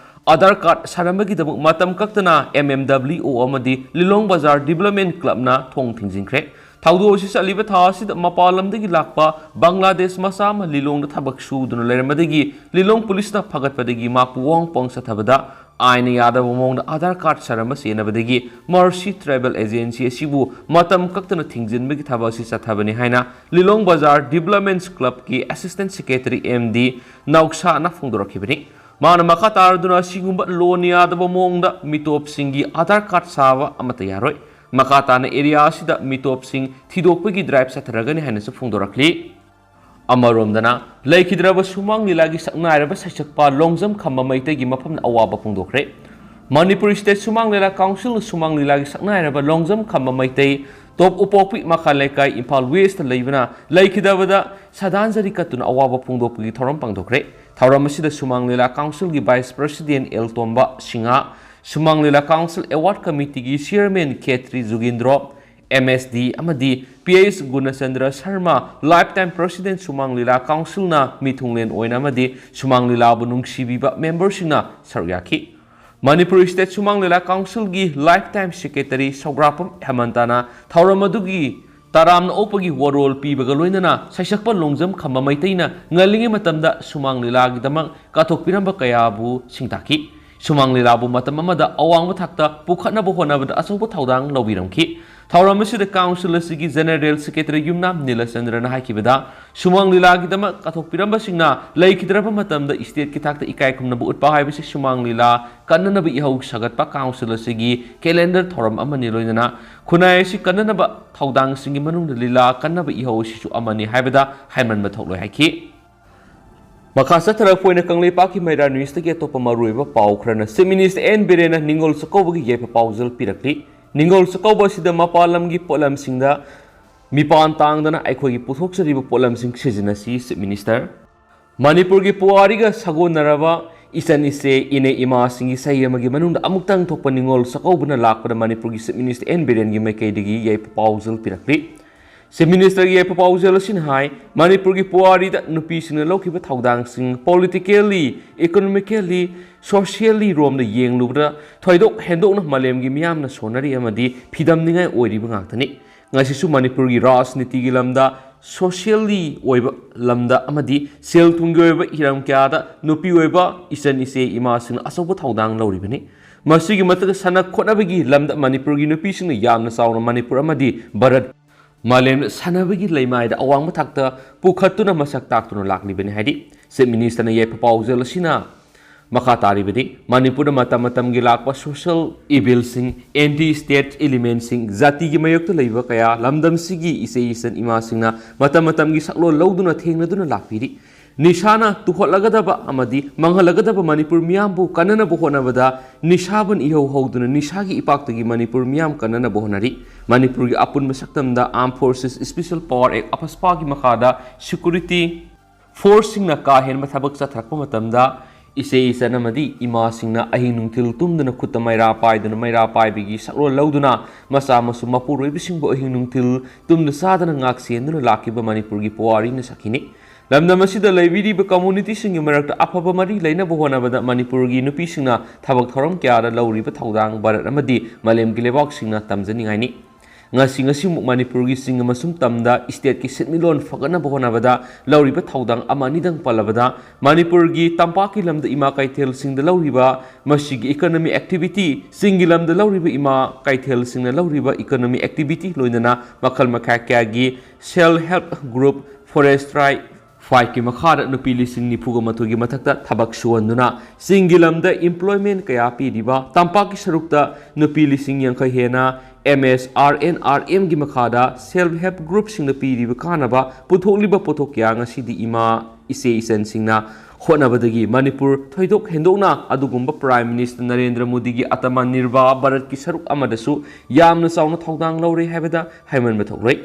ꯑꯥꯙꯥꯔ ꯀꯥꯔꯗ ꯁꯥꯔꯝꯕꯒꯤꯗꯃꯛ ꯃꯇꯝ ꯀꯛꯇꯅ ꯑꯦꯝ ꯑꯦꯝ ꯗꯕ꯭ꯂꯤꯎ ꯑꯣ ꯑꯃꯗꯤ ꯂꯤꯂꯣꯡ ꯕꯖꯥꯔ ꯗꯤꯕꯂꯞꯃꯦꯟ ꯀ꯭ꯂꯕꯅ ꯊꯣꯡ ꯊꯤꯡꯖꯤꯟꯈ꯭ꯔꯦ꯫ ꯊꯧꯗꯣꯛ ꯑꯁꯤ ꯆꯠꯂꯤꯕ ꯊꯥ ꯑꯁꯤꯗ ꯃꯄꯥꯟ ꯂꯝꯗꯒꯤ ꯂꯥꯛꯄ ꯕꯪꯒ꯭ꯂꯥꯗꯦꯁ ꯃꯆꯥ ꯑꯃ ꯂꯤꯂꯣꯡꯗ ꯊꯕꯛ ꯁꯨꯗꯨꯅ ꯂꯩꯔꯝꯕꯗꯒꯤ ꯂꯤꯂꯣꯡ ꯄꯨꯂꯤꯁꯅ ꯐꯒꯠꯄꯗꯒꯤ ꯃꯍꯥꯛꯄꯨ ꯋꯥꯍꯪ ꯄꯥꯎꯍꯪ ꯆꯠꯊꯕꯗ ꯑꯥꯏꯟꯅ ꯌꯥꯗꯕ ꯃꯑꯣꯡꯗ ꯑꯥꯙꯥꯔ ꯀꯥꯔꯗ ꯁꯥꯔꯝꯕ ꯆꯦꯟꯅꯕꯗꯒꯤ ꯃꯔꯁꯤ ꯇ꯭ꯔꯥꯏꯕꯦꯜ ꯑꯦꯖꯦꯟꯁꯤ ꯑꯁꯤꯕꯨ ꯃꯇꯝ ꯀꯛꯇꯅ ꯊꯤꯡꯖꯤꯟꯕꯒꯤ ꯊꯕꯛ ꯑꯁꯤ ꯆꯠꯊꯕꯅꯤ ꯍꯥꯏꯅ ꯂꯤꯂꯣꯡ ꯕꯖꯥꯔ ꯗꯤꯕꯂꯞꯃꯦꯟꯁ ꯀ꯭ꯂꯕꯀꯤ assistant secretary ꯑꯦꯝ ꯗꯤ ꯅꯧꯁꯥꯅ ꯐꯣꯡꯗꯣꯔꯛꯈꯤꯕꯅꯤ꯫ ꯃꯥꯅ ꯃꯈꯥ ꯇꯥꯔꯗꯨꯅ ꯑꯁꯤꯒꯨꯝꯕ ꯂꯣꯟ ꯌꯥꯗꯕ ꯃꯑꯣꯡꯗ ꯃꯤꯇꯣꯞꯁꯤꯡꯒꯤ ꯑꯥꯙꯥꯔ ꯀꯥꯔꯗ ꯁꯥꯕ ꯑꯃꯠꯇ ꯌꯥꯔꯣꯏ꯫ ꯃꯈꯥ ꯇꯥꯅ ꯑꯦꯔꯤꯌꯥ ꯑꯁꯤꯗ ꯃꯤꯇꯣꯞꯁꯤꯡ ꯊꯤꯗꯣꯛꯄꯒꯤ ꯗ꯭ꯔꯥꯏꯚ ꯆꯠꯊꯔꯒꯅꯤ ꯍꯥꯏꯅꯁꯨ ꯐꯣꯡꯗꯣꯔꯛꯂꯤ꯫ ꯑꯃꯔꯣꯝꯗꯅ, ꯂꯩꯈꯤꯗ꯭ꯔꯕ ꯁꯨꯃꯥꯡ ꯂꯤꯂꯥꯒꯤ ꯁꯛꯅꯥꯏꯔꯕ ꯁꯩꯁꯛꯄ ꯂꯣꯡꯖꯝ ꯈꯝꯕ ꯃꯩꯇꯩꯒꯤ ꯃꯐꯝꯗ ꯑꯋꯥꯕ ꯐꯣꯡꯗꯣꯛꯈ꯭ꯔꯦ꯫ ꯃꯅꯤꯄꯨꯔ ꯁ꯭ꯇꯦꯠ ꯁꯨꯃꯥꯡ ꯂꯤꯂꯥ ꯀꯥꯎꯟꯁꯤꯜꯅ ꯁꯨꯃꯥꯡ ꯂꯤꯂꯥꯒꯤ ꯁꯛꯅꯥꯏꯔꯕ ꯂꯣꯡꯖꯝ ꯈꯝꯕ ꯃꯩꯇꯩ, ꯇꯣꯞ ꯎꯄꯣꯛꯄꯤ ꯃꯈꯥ ꯂꯩꯀꯥꯏ, ꯏꯝꯐꯥꯜ ꯋꯦꯁꯇ ꯂꯩꯕꯅ ꯂꯩꯈꯤꯗꯕꯗ ꯁꯥꯗꯥꯟꯖꯔꯤ ꯀꯠꯇꯨꯅ ꯑꯋꯥꯕ ꯐꯣꯡꯗꯣꯛꯄꯒꯤ ꯊꯧꯔꯝ ꯄꯥꯡꯊꯣꯛꯈ꯭ꯔꯦ꯫ ꯊꯧꯔꯝ ꯑꯁꯤꯗ ꯁꯨꯃꯥꯡ ꯂꯤꯂꯥ ꯀꯥꯎꯟꯁꯤꯜꯒꯤ vice president L Tomba Singh, Sumang Lila council award ꯀꯃꯤꯇꯤꯒꯤ chairman Khetri Jugindro, M S D ꯑꯃꯗꯤ P H Gunachandra Sharma, lifetime president Sumang Lila ꯀꯥꯎꯟꯁꯤꯜꯅ ꯃꯤꯊꯨꯡꯂꯦꯟ ꯑꯣꯏꯅ ꯑꯃꯗꯤ ꯁꯨꯃꯥꯡ ꯂꯤꯂꯥꯕꯨ ꯅꯨꯡꯁꯤꯕꯤꯕ ꯃꯦꯝꯕꯔꯁꯤꯡꯅ ꯁꯔꯨꯛ ꯌꯥꯈꯤ꯫ ꯃꯅꯤꯄꯨꯔ ꯁ꯭ꯇꯦꯠ ꯁꯨꯃꯥꯡ ꯂꯤꯂꯥ ꯀꯥꯎꯟꯁꯤꯜꯒꯤ ꯂꯥꯏꯐ ꯇꯥꯏꯝ ꯁꯦꯀ꯭ꯔꯦꯇꯔꯤ ꯁꯧꯒ꯭ꯔꯥꯛꯄꯝ ꯍꯦꯃꯟꯇꯅ ꯊꯧꯔꯝ ꯑꯗꯨꯒꯤ ꯇꯔꯥꯝꯅ ꯑꯣꯛꯄꯒꯤ ꯋꯥꯔꯣꯜ ꯄꯤꯕꯒ ꯂꯣꯏꯅꯅ ꯁꯩꯁꯛꯄ ꯂꯣꯡꯖꯝ ꯈꯝꯕ ꯃꯩꯇꯩꯅ ꯉꯜꯂꯤꯉꯩ ꯃꯇꯝꯗ ꯁꯨꯃꯥꯡ ꯂꯤꯂꯥꯒꯤꯗꯃꯛ ꯀꯠꯊꯣꯛꯄꯤꯔꯝꯕ ꯀꯌꯥꯕꯨ ꯁꯤꯡꯇꯥꯛꯈꯤ꯫ ꯁꯨꯃꯥꯡ ꯂꯤꯂꯥꯕꯨ ꯃꯇꯝ ꯑꯃꯗ ꯑꯋꯥꯡꯕ ꯊꯥꯛꯇ ꯄꯨꯈꯠꯅꯕ ꯍꯣꯠꯅꯕꯗ ꯑꯆꯧꯕ ꯊꯧꯗꯥꯡ ꯂꯧꯕꯤꯔꯝꯈꯤ꯫ ꯊꯧꯔꯝ ꯑꯁꯤꯗ ꯀꯥꯎꯟꯁꯤꯜ ꯑꯁꯤꯒꯤ ꯖꯦꯅꯔꯦꯜ ꯁꯦꯀ꯭ꯔꯦꯇꯔꯤ ꯌꯨꯝꯅꯥꯝ ꯅꯤꯂꯆꯟꯗ꯭ꯔꯅ ꯍꯥꯏꯈꯤꯕꯗ, ꯁꯨꯃꯥꯡ ꯂꯤꯂꯥꯒꯤꯗꯃꯛ ꯀꯠꯊꯣꯛꯄꯤꯔꯝꯕꯁꯤꯡꯅ ꯂꯩꯈꯤꯗ꯭ꯔꯕ ꯃꯇꯝꯗ ꯁ꯭ꯇꯦꯠꯀꯤ ꯊꯥꯛꯇ ꯏꯀꯥꯏ ꯈꯨꯝꯅꯕ ꯎꯠꯄ ꯍꯥꯏꯕꯁꯤ ꯁꯨꯃꯥꯡ ꯂꯤꯂꯥ ꯀꯟꯅꯅꯕ ꯏꯍꯧ ꯁꯥꯒꯠꯄ ꯀꯥꯎꯟꯁꯤꯜ ꯑꯁꯤꯒꯤ ꯀꯦꯂꯦꯟꯗꯔ ꯊꯧꯔꯝ ꯑꯃꯅꯤ꯫ ꯂꯣꯏꯅꯅ ꯈꯨꯟꯅꯥꯏ ꯑꯁꯤ ꯀꯟꯅꯅꯕ ꯊꯧꯗꯥꯡꯁꯤꯡꯒꯤ ꯃꯅꯨꯡꯗ ꯂꯤꯂꯥ ꯀꯟꯅꯕ ꯏꯍꯧ ꯑꯁꯤꯁꯨ ꯑꯃꯅꯤ ꯍꯥꯏꯕꯗ ꯍꯥꯏꯃꯟꯕ ꯊꯣꯛꯂꯣꯏ ꯍꯥꯏꯈꯤ꯫ ꯃꯈꯥ ꯆꯠꯊꯔꯛꯄ ꯑꯣꯏꯅ ꯀꯪꯂꯩꯄꯥꯛꯀꯤ ꯃꯩꯔꯥ ꯅ꯭ꯌꯨꯁꯇꯒꯤ ꯑꯇꯣꯞꯄ ꯃꯔꯨꯑꯣꯏꯕ ꯄꯥꯎ ꯈꯔꯅ, ꯆꯤꯐ ꯃꯤꯅꯤꯁꯇꯔ ꯑꯦꯟ ꯕꯤꯔꯦꯟꯅ ꯅꯤꯡꯉꯣꯜ ꯆꯥꯛꯀꯧꯕꯒꯤ ꯌꯥꯏꯐ ꯄꯥꯎꯖꯦꯜ ꯄꯤꯔꯛꯂꯤ꯫ ꯅꯤꯡꯉꯣꯜ ꯆꯥꯛꯀꯧꯕ ꯑꯁꯤꯗ ꯃꯄꯥꯟ ꯂꯝꯒꯤ ꯄꯣꯠꯂꯝꯁꯤꯡꯗ ꯃꯤꯄꯥꯟ ꯇꯥꯡꯗꯅ ꯑꯩꯈꯣꯏꯒꯤ ꯄꯨꯊꯣꯛꯆꯔꯤꯕ ꯄꯣꯠꯂꯝꯁꯤꯡ ꯁꯤꯖꯤꯟꯅꯁꯤ, ꯆꯤꯐ ꯃꯤꯅꯤꯁꯇꯔ꯫ ꯃꯅꯤꯄꯨꯔꯒꯤ ꯄꯨꯋꯥꯔꯤꯒ ꯁꯥꯒꯣꯟꯅꯔꯕ ꯏꯆꯟ ꯏꯆꯦ, ꯏꯅꯦ ꯏꯃꯥꯁꯤꯡꯒꯤ ꯆꯍꯤ ꯑꯃꯒꯤ ꯃꯅꯨꯡꯗ ꯑꯃꯨꯛꯇꯪ ꯊꯣꯛꯄ ꯅꯤꯡꯉꯣꯜ ꯆꯥꯛꯀꯧꯕꯅ ꯂꯥꯛꯄꯗ ꯃꯅꯤꯄꯨꯔꯒꯤ ꯆꯤꯐ ꯃꯤꯅꯤꯁꯇꯔ ꯑꯦꯟ ꯕꯤꯔꯦꯟꯒꯤ ꯃꯥꯏꯀꯩꯗꯒꯤ ꯌꯥꯏꯐ ꯄꯥꯎꯖꯦꯜ ꯄꯤꯔꯛꯂꯤ꯫ ꯆꯤꯐ ꯃꯤꯅꯤꯁꯇꯔꯒꯤ ꯌꯥꯏꯐ ꯄꯥꯎꯖꯦꯜ ꯑꯁꯤꯅ ꯍꯥꯏ, ꯃꯅꯤꯄꯨꯔꯒꯤ ꯄꯨꯋꯥꯔꯤꯗ ꯅꯨꯄꯤꯁꯤꯡꯅ ꯂꯧꯈꯤꯕ ꯊꯧꯗꯥꯡꯁꯤꯡ politically, economically, socially ꯔꯣꯝꯗ ꯌꯦꯡꯂꯨꯕꯗ ꯊꯣꯏꯗꯣꯛ ꯍꯦꯟꯗꯣꯛꯅ ꯃꯥꯂꯦꯝꯒꯤ ꯃꯤꯌꯥꯝꯅ ꯁꯣꯟꯅꯔꯤ ꯑꯃꯗꯤ ꯐꯤꯗꯝꯅꯤꯡꯉꯥꯏ ꯑꯣꯏꯔꯤꯕ ꯉꯥꯛꯇꯅꯤ꯫ ꯉꯁꯤꯁꯨ ꯃꯅꯤꯄꯨꯔꯒꯤ ꯔꯥꯖꯅꯤꯇꯤꯒꯤ ꯂꯝꯗ, socially ꯑꯣꯏꯕ ꯂꯝꯗ ꯑꯃꯗꯤ ꯁꯦꯜ ꯊꯨꯝꯒꯤ ꯑꯣꯏꯕ ꯍꯤꯔꯝ ꯀꯌꯥꯗ ꯅꯨꯄꯤ ꯑꯣꯏꯕ ꯏꯆꯟ ꯏꯆꯦ ꯏꯃꯥꯁꯤꯡꯅ ꯑꯆꯧꯕ ꯊꯧꯗꯥꯡ ꯂꯧꯔꯤꯕꯅꯤ꯫ ꯃꯁꯤꯒꯤ ꯃꯊꯛꯇ ꯁꯥꯟꯅ ꯈꯣꯠꯅꯕꯒꯤ ꯂꯝꯗ ꯃꯅꯤꯄꯨꯔꯒꯤ ꯅꯨꯄꯤꯁꯤꯡꯅ ꯌꯥꯝꯅ ꯆꯥꯎꯅ ꯃꯅꯤꯄꯨꯔ ꯑꯃꯗꯤ ꯚꯥꯔꯠ ꯃꯥꯂꯦꯝꯗ ꯁꯥꯟꯅꯕꯒꯤ ꯂꯩꯃꯥꯏꯗ ꯑꯋꯥꯡꯕ ꯊꯥꯛꯇ ꯄꯨꯈꯠꯇꯨꯅ ꯃꯁꯛ ꯇꯥꯛꯇꯨꯅ ꯂꯥꯛꯂꯤꯕꯅꯤ ꯍꯥꯏꯔꯤ꯫ ꯆꯤꯐ ꯃꯤꯅꯤꯁꯇꯔꯅ ꯌꯥꯏꯐ ꯄꯥꯎꯖꯦꯜ ꯑꯁꯤꯅ ꯃꯈꯥ ꯇꯥꯔꯤꯕꯗꯤ, ꯃꯅꯤꯄꯨꯔꯗ ꯃꯇꯝ ꯃꯇꯝꯒꯤ ꯂꯥꯛꯄ social evilꯁꯤꯡ, anti state elementꯁꯤꯡ, ꯖꯥꯇꯤꯒꯤ ꯃꯥꯌꯣꯛꯇ ꯂꯩꯕ ꯀꯌꯥ ꯂꯝꯗꯝꯁꯤꯒꯤ ꯏꯆꯦ ꯏꯆꯟ ꯏꯃꯥꯁꯤꯡꯅ ꯃꯇꯝ ꯃꯇꯝꯒꯤ ꯁꯛꯂꯣꯟ ꯂꯧꯗꯨꯅ ꯊꯦꯡꯅꯗꯨꯅ ꯂꯥꯛꯄꯤꯔꯤ꯫ ꯅꯤꯁꯥꯅ ꯇꯨꯍꯠꯂꯒꯗꯕ ꯑꯃꯗꯤ ꯃꯥꯡꯍꯜꯂꯒꯗꯕ ꯃꯅꯤꯄꯨꯔ ꯃꯤꯌꯥꯝꯕꯨ ꯀꯟꯅꯅꯕ ꯍꯣꯠꯅꯕꯗ ꯅꯤꯁꯥꯕꯟ ꯏꯍꯧ ꯍꯧꯗꯨꯅ ꯅꯤꯁꯥꯒꯤ ꯏꯄꯥꯛꯇꯒꯤ ꯃꯅꯤꯄꯨꯔ ꯃꯤꯌꯥꯝ ꯀꯟꯅꯅꯕ ꯍꯣꯠꯅꯔꯤ꯫ ꯃꯅꯤꯄꯨꯔꯒꯤ ꯑꯄꯨꯟꯕ ꯁꯛꯇꯝꯗ Armed Forces Special Power Act, ꯑꯐꯁꯄꯥꯒꯤ ꯃꯈꯥꯗ security forceꯁꯤꯡꯅ ꯀꯥ ꯍꯦꯟꯕ ꯊꯕꯛ ꯆꯠꯊꯔꯛꯄ ꯃꯇꯝꯗ ꯏꯆꯦ ꯏꯆꯟ ꯑꯃꯗꯤ ꯏꯃꯥꯁꯤꯡꯅ ꯑꯍꯤꯡ ꯅꯨꯡꯊꯤꯜ ꯇꯨꯝꯗꯅ ꯈꯨꯠꯇ ꯃꯩꯔꯥ ꯄꯥꯏꯗꯨꯅ, ꯃꯩꯔꯥ ꯄꯥꯏꯕꯒꯤ ꯁꯛꯂꯣꯟ ꯂꯧꯗꯨꯅ ꯃꯆꯥ ꯃꯁꯨ ꯃꯄꯨꯔꯣꯏꯕꯁꯤꯡꯕꯨ ꯑꯍꯤꯡ ꯅꯨꯡꯊꯤꯜ ꯇꯨꯝꯗ ꯆꯥꯗꯅ ꯉꯥꯛ ꯁꯦꯟꯗꯨꯅ ꯂꯥꯛꯈꯤꯕ ꯃꯅꯤꯄꯨꯔꯒꯤ ꯄꯨꯋꯥꯔꯤꯅ ꯁꯛꯈꯤꯅꯤ꯫ ꯂꯝꯗꯝ ꯑꯁꯤꯗ ꯂꯩꯕꯤꯔꯤꯕ communityꯁꯤꯡꯒꯤ ꯃꯔꯛꯇ ꯑꯐꯕ ꯃꯔꯤ ꯂꯩꯅꯕ ꯍꯣꯠꯅꯕꯗ ꯃꯅꯤꯄꯨꯔꯒꯤ ꯅꯨꯄꯤꯁꯤꯡꯅ ꯊꯕꯛ ꯊꯧꯔꯝ ꯀꯌꯥꯗ ꯂꯧꯔꯤꯕ ꯊꯧꯗꯥꯡ ꯚꯥꯔꯠ ꯑꯃꯗꯤ ꯃꯥꯂꯦꯝꯒꯤ ꯂꯩꯕꯥꯛꯁꯤꯡꯅ ꯇꯝꯖꯅꯤꯡꯉꯥꯏꯅꯤ꯫ ꯉꯁꯤ ꯉꯁꯤꯃꯨꯛ ꯃꯅꯤꯄꯨꯔꯒꯤ ꯆꯤꯡ ꯑꯃꯁꯨꯡ ꯇꯝꯗ stateꯀꯤ ꯁꯦꯟꯃꯤꯠꯂꯣꯟ ꯐꯒꯠꯅꯕ ꯍꯣꯠꯅꯕꯗ ꯂꯧꯔꯤꯕ ꯊꯧꯗꯥꯡ ꯑꯃ ꯑꯅꯤꯗꯪ ꯄꯜꯂꯕꯗ, ꯃꯅꯤꯄꯨꯔꯒꯤ ꯇꯝꯄꯥꯛꯀꯤ ꯂꯝꯗ ꯏꯃꯥ ꯀꯩꯊꯦꯜꯁꯤꯡꯗ ꯂꯧꯔꯤꯕ ꯃꯁꯤꯒꯤ economic activity, ꯆꯤꯡꯒꯤ ꯂꯝꯗ ꯂꯧꯔꯤꯕ ꯏꯃꯥ ꯀꯩꯊꯦꯜꯁꯤꯡꯅ ꯂꯧꯔꯤꯕ economic activity, ꯂꯣꯏꯅꯅ ꯃꯈꯜ ꯃꯈꯥ ꯀꯌꯥꯒꯤ self help group, forestry, ꯐꯥꯏꯚꯀꯤ ꯃꯈꯥꯗ ꯅꯨꯄꯤ ꯂꯤꯁꯤꯡ ꯅꯤꯐꯨꯒ ꯃꯥꯊꯣꯏꯒꯤ ꯃꯊꯛꯇ ꯊꯕꯛ ꯁꯨꯍꯟꯗꯨꯅ ꯆꯤꯡꯒꯤ ꯂꯝꯗ employment ꯀꯌꯥ ꯄꯤꯔꯤꯕ, ꯇꯝꯄꯥꯛꯀꯤ ꯁꯔꯨꯛꯇ ꯅꯨꯄꯤ ꯂꯤꯁꯤꯡ ꯌꯥꯡꯈꯩ ꯍꯦꯟꯅ M S R N R M ꯒꯤ ꯃꯈꯥꯗ self help groupꯁꯤꯡꯗ ꯄꯤꯔꯤꯕ ꯀꯥꯟꯅꯕ, ꯄꯨꯊꯣꯛꯂꯤꯕ ꯄꯣꯠꯊꯣꯛ ꯀꯌꯥ ꯉꯁꯤꯗꯤ ꯏꯃꯥ ꯏꯆꯦ ꯏꯆꯟꯁꯤꯡꯅ ꯍꯣꯠꯅꯕꯗꯒꯤ ꯃꯅꯤꯄꯨꯔ ꯊꯣꯏꯗꯣꯛ ꯍꯦꯟꯗꯣꯛꯅ ꯑꯗꯨꯒꯨꯝꯕ Prime Minister ꯅꯔꯦꯟꯗ꯭ꯔ ꯃꯣꯗꯤꯒꯤ Atmanirbhar Bharatꯀꯤ ꯁꯔꯨꯛ ꯑꯃꯗꯁꯨ ꯌꯥꯝꯅ ꯆꯥꯎꯅ ꯊꯧꯗꯥꯡ ꯂꯧꯔꯦ ꯍꯥꯏꯕꯗ ꯍꯥꯏꯃꯟꯕ ꯊꯣꯛꯂꯣꯏ꯫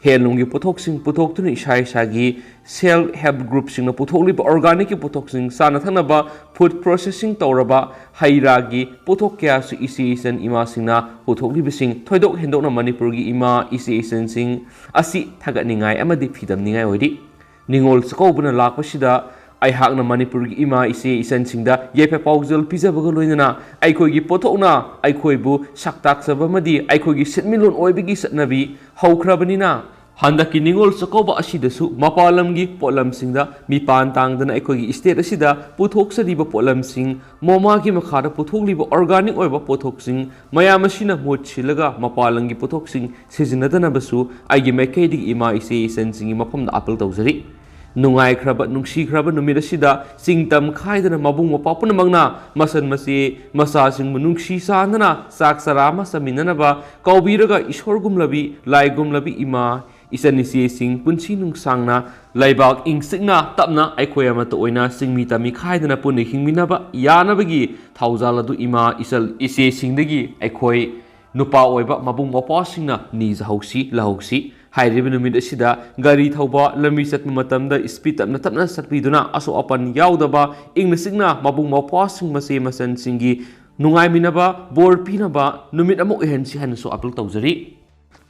Handloomꯒꯤ ꯄꯣꯠꯊꯣꯛꯁꯤꯡ ꯄꯨꯊꯣꯛꯇꯨꯅ ꯏꯁꯥ ꯏꯁꯥꯒꯤ self help groupꯁꯤꯡꯅ ꯄꯨꯊꯣꯛꯂꯤꯕ organicꯀꯤ ꯄꯣꯠꯊꯣꯛꯁꯤꯡ, ꯆꯥꯅ ꯊꯛꯅꯕ food processing ꯇꯧꯔꯕ ꯍꯩ ꯔꯥꯒꯤ ꯄꯣꯠꯊꯣꯛ ꯀꯌꯥꯁꯨ ꯏꯆꯦ ꯏꯆꯟ ꯏꯃꯥꯁꯤꯡꯅ ꯄꯨꯊꯣꯛꯂꯤꯕꯁꯤꯡ ꯊꯣꯏꯗꯣꯛ ꯍꯦꯟꯗꯣꯛꯅ ꯃꯅꯤꯄꯨꯔꯒꯤ ꯏꯃꯥ ꯏꯆꯦ ꯏꯆꯟꯁꯤꯡ ꯑꯁꯤ ꯊꯥꯒꯠꯅꯤꯡꯉꯥꯏ ꯑꯃꯗꯤ ꯐꯤꯗꯝꯅꯤꯡꯉꯥꯏ ꯑꯣꯏꯔꯤ꯫ ꯅꯤꯉꯣꯜ ꯆꯥꯛꯀꯧꯕꯅ ꯂꯥꯛꯄꯁꯤꯗ ꯑꯩꯍꯥꯛꯅ ꯃꯅꯤꯄꯨꯔꯒꯤ ꯏꯃꯥ ꯏꯆꯦ ꯏꯆꯟꯁꯤꯡꯗ ꯌꯥꯏꯐ ꯄꯥꯎꯖꯦꯜ ꯄꯤꯖꯕꯒ ꯂꯣꯏꯅꯅ ꯑꯩꯈꯣꯏꯒꯤ ꯄꯣꯠꯊꯣꯛꯅ ꯑꯩꯈꯣꯏꯕꯨ ꯁꯛ ꯇꯥꯛꯆꯕ ꯑꯃꯗꯤ ꯑꯩꯈꯣꯏꯒꯤ ꯁꯦꯟꯃꯤꯠꯂꯣꯟ ꯑꯣꯏꯕꯒꯤ ꯆꯠꯅꯕꯤ ꯍꯧꯈ꯭ꯔꯕꯅꯤꯅ, ꯍꯟꯗꯛꯀꯤ ꯅꯤꯉꯣꯜ ꯆꯥꯛꯀꯧꯕ ꯑꯁꯤꯗꯁꯨ ꯃꯄꯥꯟ ꯂꯝꯒꯤ ꯄꯣꯠꯂꯝꯁꯤꯡꯗ ꯃꯤꯄꯥꯟ ꯇꯥꯡꯗꯅ ꯑꯩꯈꯣꯏꯒꯤ state ꯑꯁꯤꯗ ꯄꯨꯊꯣꯛꯆꯔꯤꯕ ꯄꯣꯠꯂꯝꯁꯤꯡ, MoMAꯒꯤ ꯃꯈꯥꯗ ꯄꯨꯊꯣꯛꯂꯤꯕ organic ꯑꯣꯏꯕ ꯄꯣꯠꯊꯣꯛꯁꯤꯡ ꯃꯌꯥꯝ ꯑꯁꯤꯅ ꯃꯍꯨꯠ ꯁꯤꯜꯂꯒ ꯃꯄꯥꯟ ꯂꯝꯒꯤ ꯄꯣꯠꯊꯣꯛꯁꯤꯡ ꯁꯤꯖꯤꯟꯅꯗꯅꯕꯁꯨ ꯑꯩꯒꯤ ꯃꯥꯏꯀꯩꯗꯒꯤ ꯏꯃꯥ ꯏꯆꯦ ꯏꯆꯟꯁꯤꯡꯒꯤ ꯃꯐꯝꯗ appeal ꯇꯧꯖꯔꯤ꯫ ꯅꯨꯡꯉꯥꯏꯈ꯭ꯔꯕ, ꯅꯨꯡꯁꯤꯈ꯭ꯔꯕ ꯅꯨꯃꯤꯠ ꯑꯁꯤꯗ ꯆꯤꯡ ꯇꯝ ꯈꯥꯏꯗꯅ ꯃꯕꯨꯡ ꯃꯧꯄ꯭ꯋꯥ ꯄꯨꯝꯅꯃꯛꯅ ꯃꯁꯟ ꯃꯆꯦ ꯃꯆꯥꯁꯤꯡꯕꯨ ꯅꯨꯡꯁꯤ ꯆꯥꯟꯅꯅ ꯆꯥꯛ ꯆꯔꯥ ꯑꯃ ꯆꯥꯃꯤꯟꯅꯅꯕ ꯀꯧꯕꯤꯔꯒ ꯏꯁꯣꯔꯒꯨꯝꯂꯕꯤ, ꯂꯥꯏꯒꯨꯝꯂꯕꯤ ꯏꯃꯥ, ꯏꯆꯟ ꯏꯆꯦꯁꯤꯡ ꯄꯨꯟꯁꯤ ꯅꯨꯡꯁꯥꯡꯅ ꯂꯩꯕꯥꯛ ꯏꯪ ꯆꯤꯛꯅ ꯇꯞꯅ ꯑꯩꯈꯣꯏ ꯑꯃꯠꯇ ꯑꯣꯏꯅ ꯆꯤꯡꯃꯤ ꯇꯝꯃꯤ ꯈꯥꯏꯗꯅ ꯄꯨꯟꯅ ꯍꯤꯡꯃꯤꯟꯅꯕ ꯌꯥꯅꯕꯒꯤ ꯊꯧꯖꯥꯜ ꯑꯗꯨ ꯏꯃꯥ ꯏꯆꯜ ꯏꯆꯦꯁꯤꯡꯗꯒꯤ ꯑꯩꯈꯣꯏ ꯅꯨꯄꯥ ꯑꯣꯏꯕ ꯃꯕꯨꯡ ꯃꯧꯄ꯭ꯋꯥꯁꯤꯡꯅ ꯅꯤꯖꯍꯧꯁꯤ, ꯂꯧꯍꯧꯁꯤ꯫ ꯍꯥꯏꯔꯤꯕ ꯅꯨꯃꯤꯠ ꯑꯁꯤꯗ ꯒꯥꯔꯤ ꯊꯧꯕ, ꯂꯝꯕꯤ ꯆꯠꯄ ꯃꯇꯝꯗ speed ꯇꯞꯅ ꯇꯞꯅ ꯆꯠꯄꯤꯗꯨꯅ ꯑꯁꯣꯛ ꯑꯄꯟ ꯌꯥꯎꯗꯕ, ꯏꯪꯅ ꯆꯤꯛꯅ ꯃꯕꯨꯡ ꯃꯧꯄ꯭ꯋꯥꯁꯤꯡ ꯃꯆꯦ ꯃꯆꯟꯁꯤꯡꯒꯤ ꯅꯨꯡꯉꯥꯏꯃꯤꯟꯅꯕ, ꯕꯣꯔ ꯄꯤꯅꯕ ꯅꯨꯃꯤꯠ ꯑꯃ ꯑꯣꯏꯍꯟꯁꯤ ꯍꯥꯏꯅꯁꯨ appeal ꯇꯧꯖꯔꯤ꯫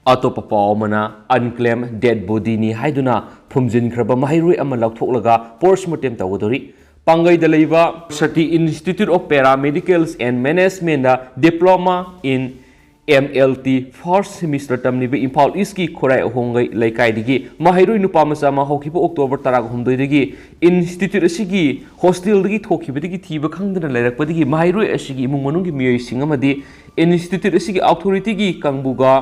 ꯑꯇꯣꯞꯄ ꯄꯥꯎ ꯑꯃꯅ, unclaimed dead bodyꯅꯤ ꯍꯥꯏꯗꯨꯅ ꯐꯨꯝꯖꯤꯟꯈ꯭ꯔꯕ ꯃꯍꯩꯔꯣꯏ ꯑꯃ ꯂꯧꯊꯣꯛꯂꯒ post mortem ꯇꯧꯒꯗꯧꯔꯤ꯫ ꯄꯥꯡꯒꯩꯗ ꯂꯩꯕ Sati Institute of Paramedicals and Managementꯗ Diploma in M L T first semester ꯇꯝꯂꯤꯕ ꯏꯝꯐꯥꯜ ꯏꯁꯀꯤ ꯈꯨꯔꯥꯏ ꯑꯍꯣꯡꯒꯩ ꯂꯩꯀꯥꯏꯗꯒꯤ ꯃꯍꯩꯔꯣꯏ ꯅꯨꯄꯥ ꯃꯆꯥ ꯑꯃ ꯍꯧꯈꯤꯕ ꯑꯣꯛꯇꯣꯕꯔ ꯇꯔꯥꯍꯨꯝꯗꯣꯏꯗꯒꯤ institute ꯑꯁꯤꯒꯤ hostelꯗꯒꯤ ꯊꯣꯛꯈꯤꯕꯗꯒꯤ ꯊꯤꯕ ꯈꯪꯗꯅ ꯂꯩꯔꯛꯄꯗꯒꯤ ꯃꯍꯩꯔꯣꯏ ꯑꯁꯤꯒꯤ ꯏꯃꯨꯡ ꯃꯅꯨꯡꯒꯤ ꯃꯤꯑꯣꯏꯁꯤꯡ ꯑꯃꯗꯤ institute ꯑꯁꯤꯒꯤ authorityꯒꯤ ꯀꯥꯡꯕꯨꯒ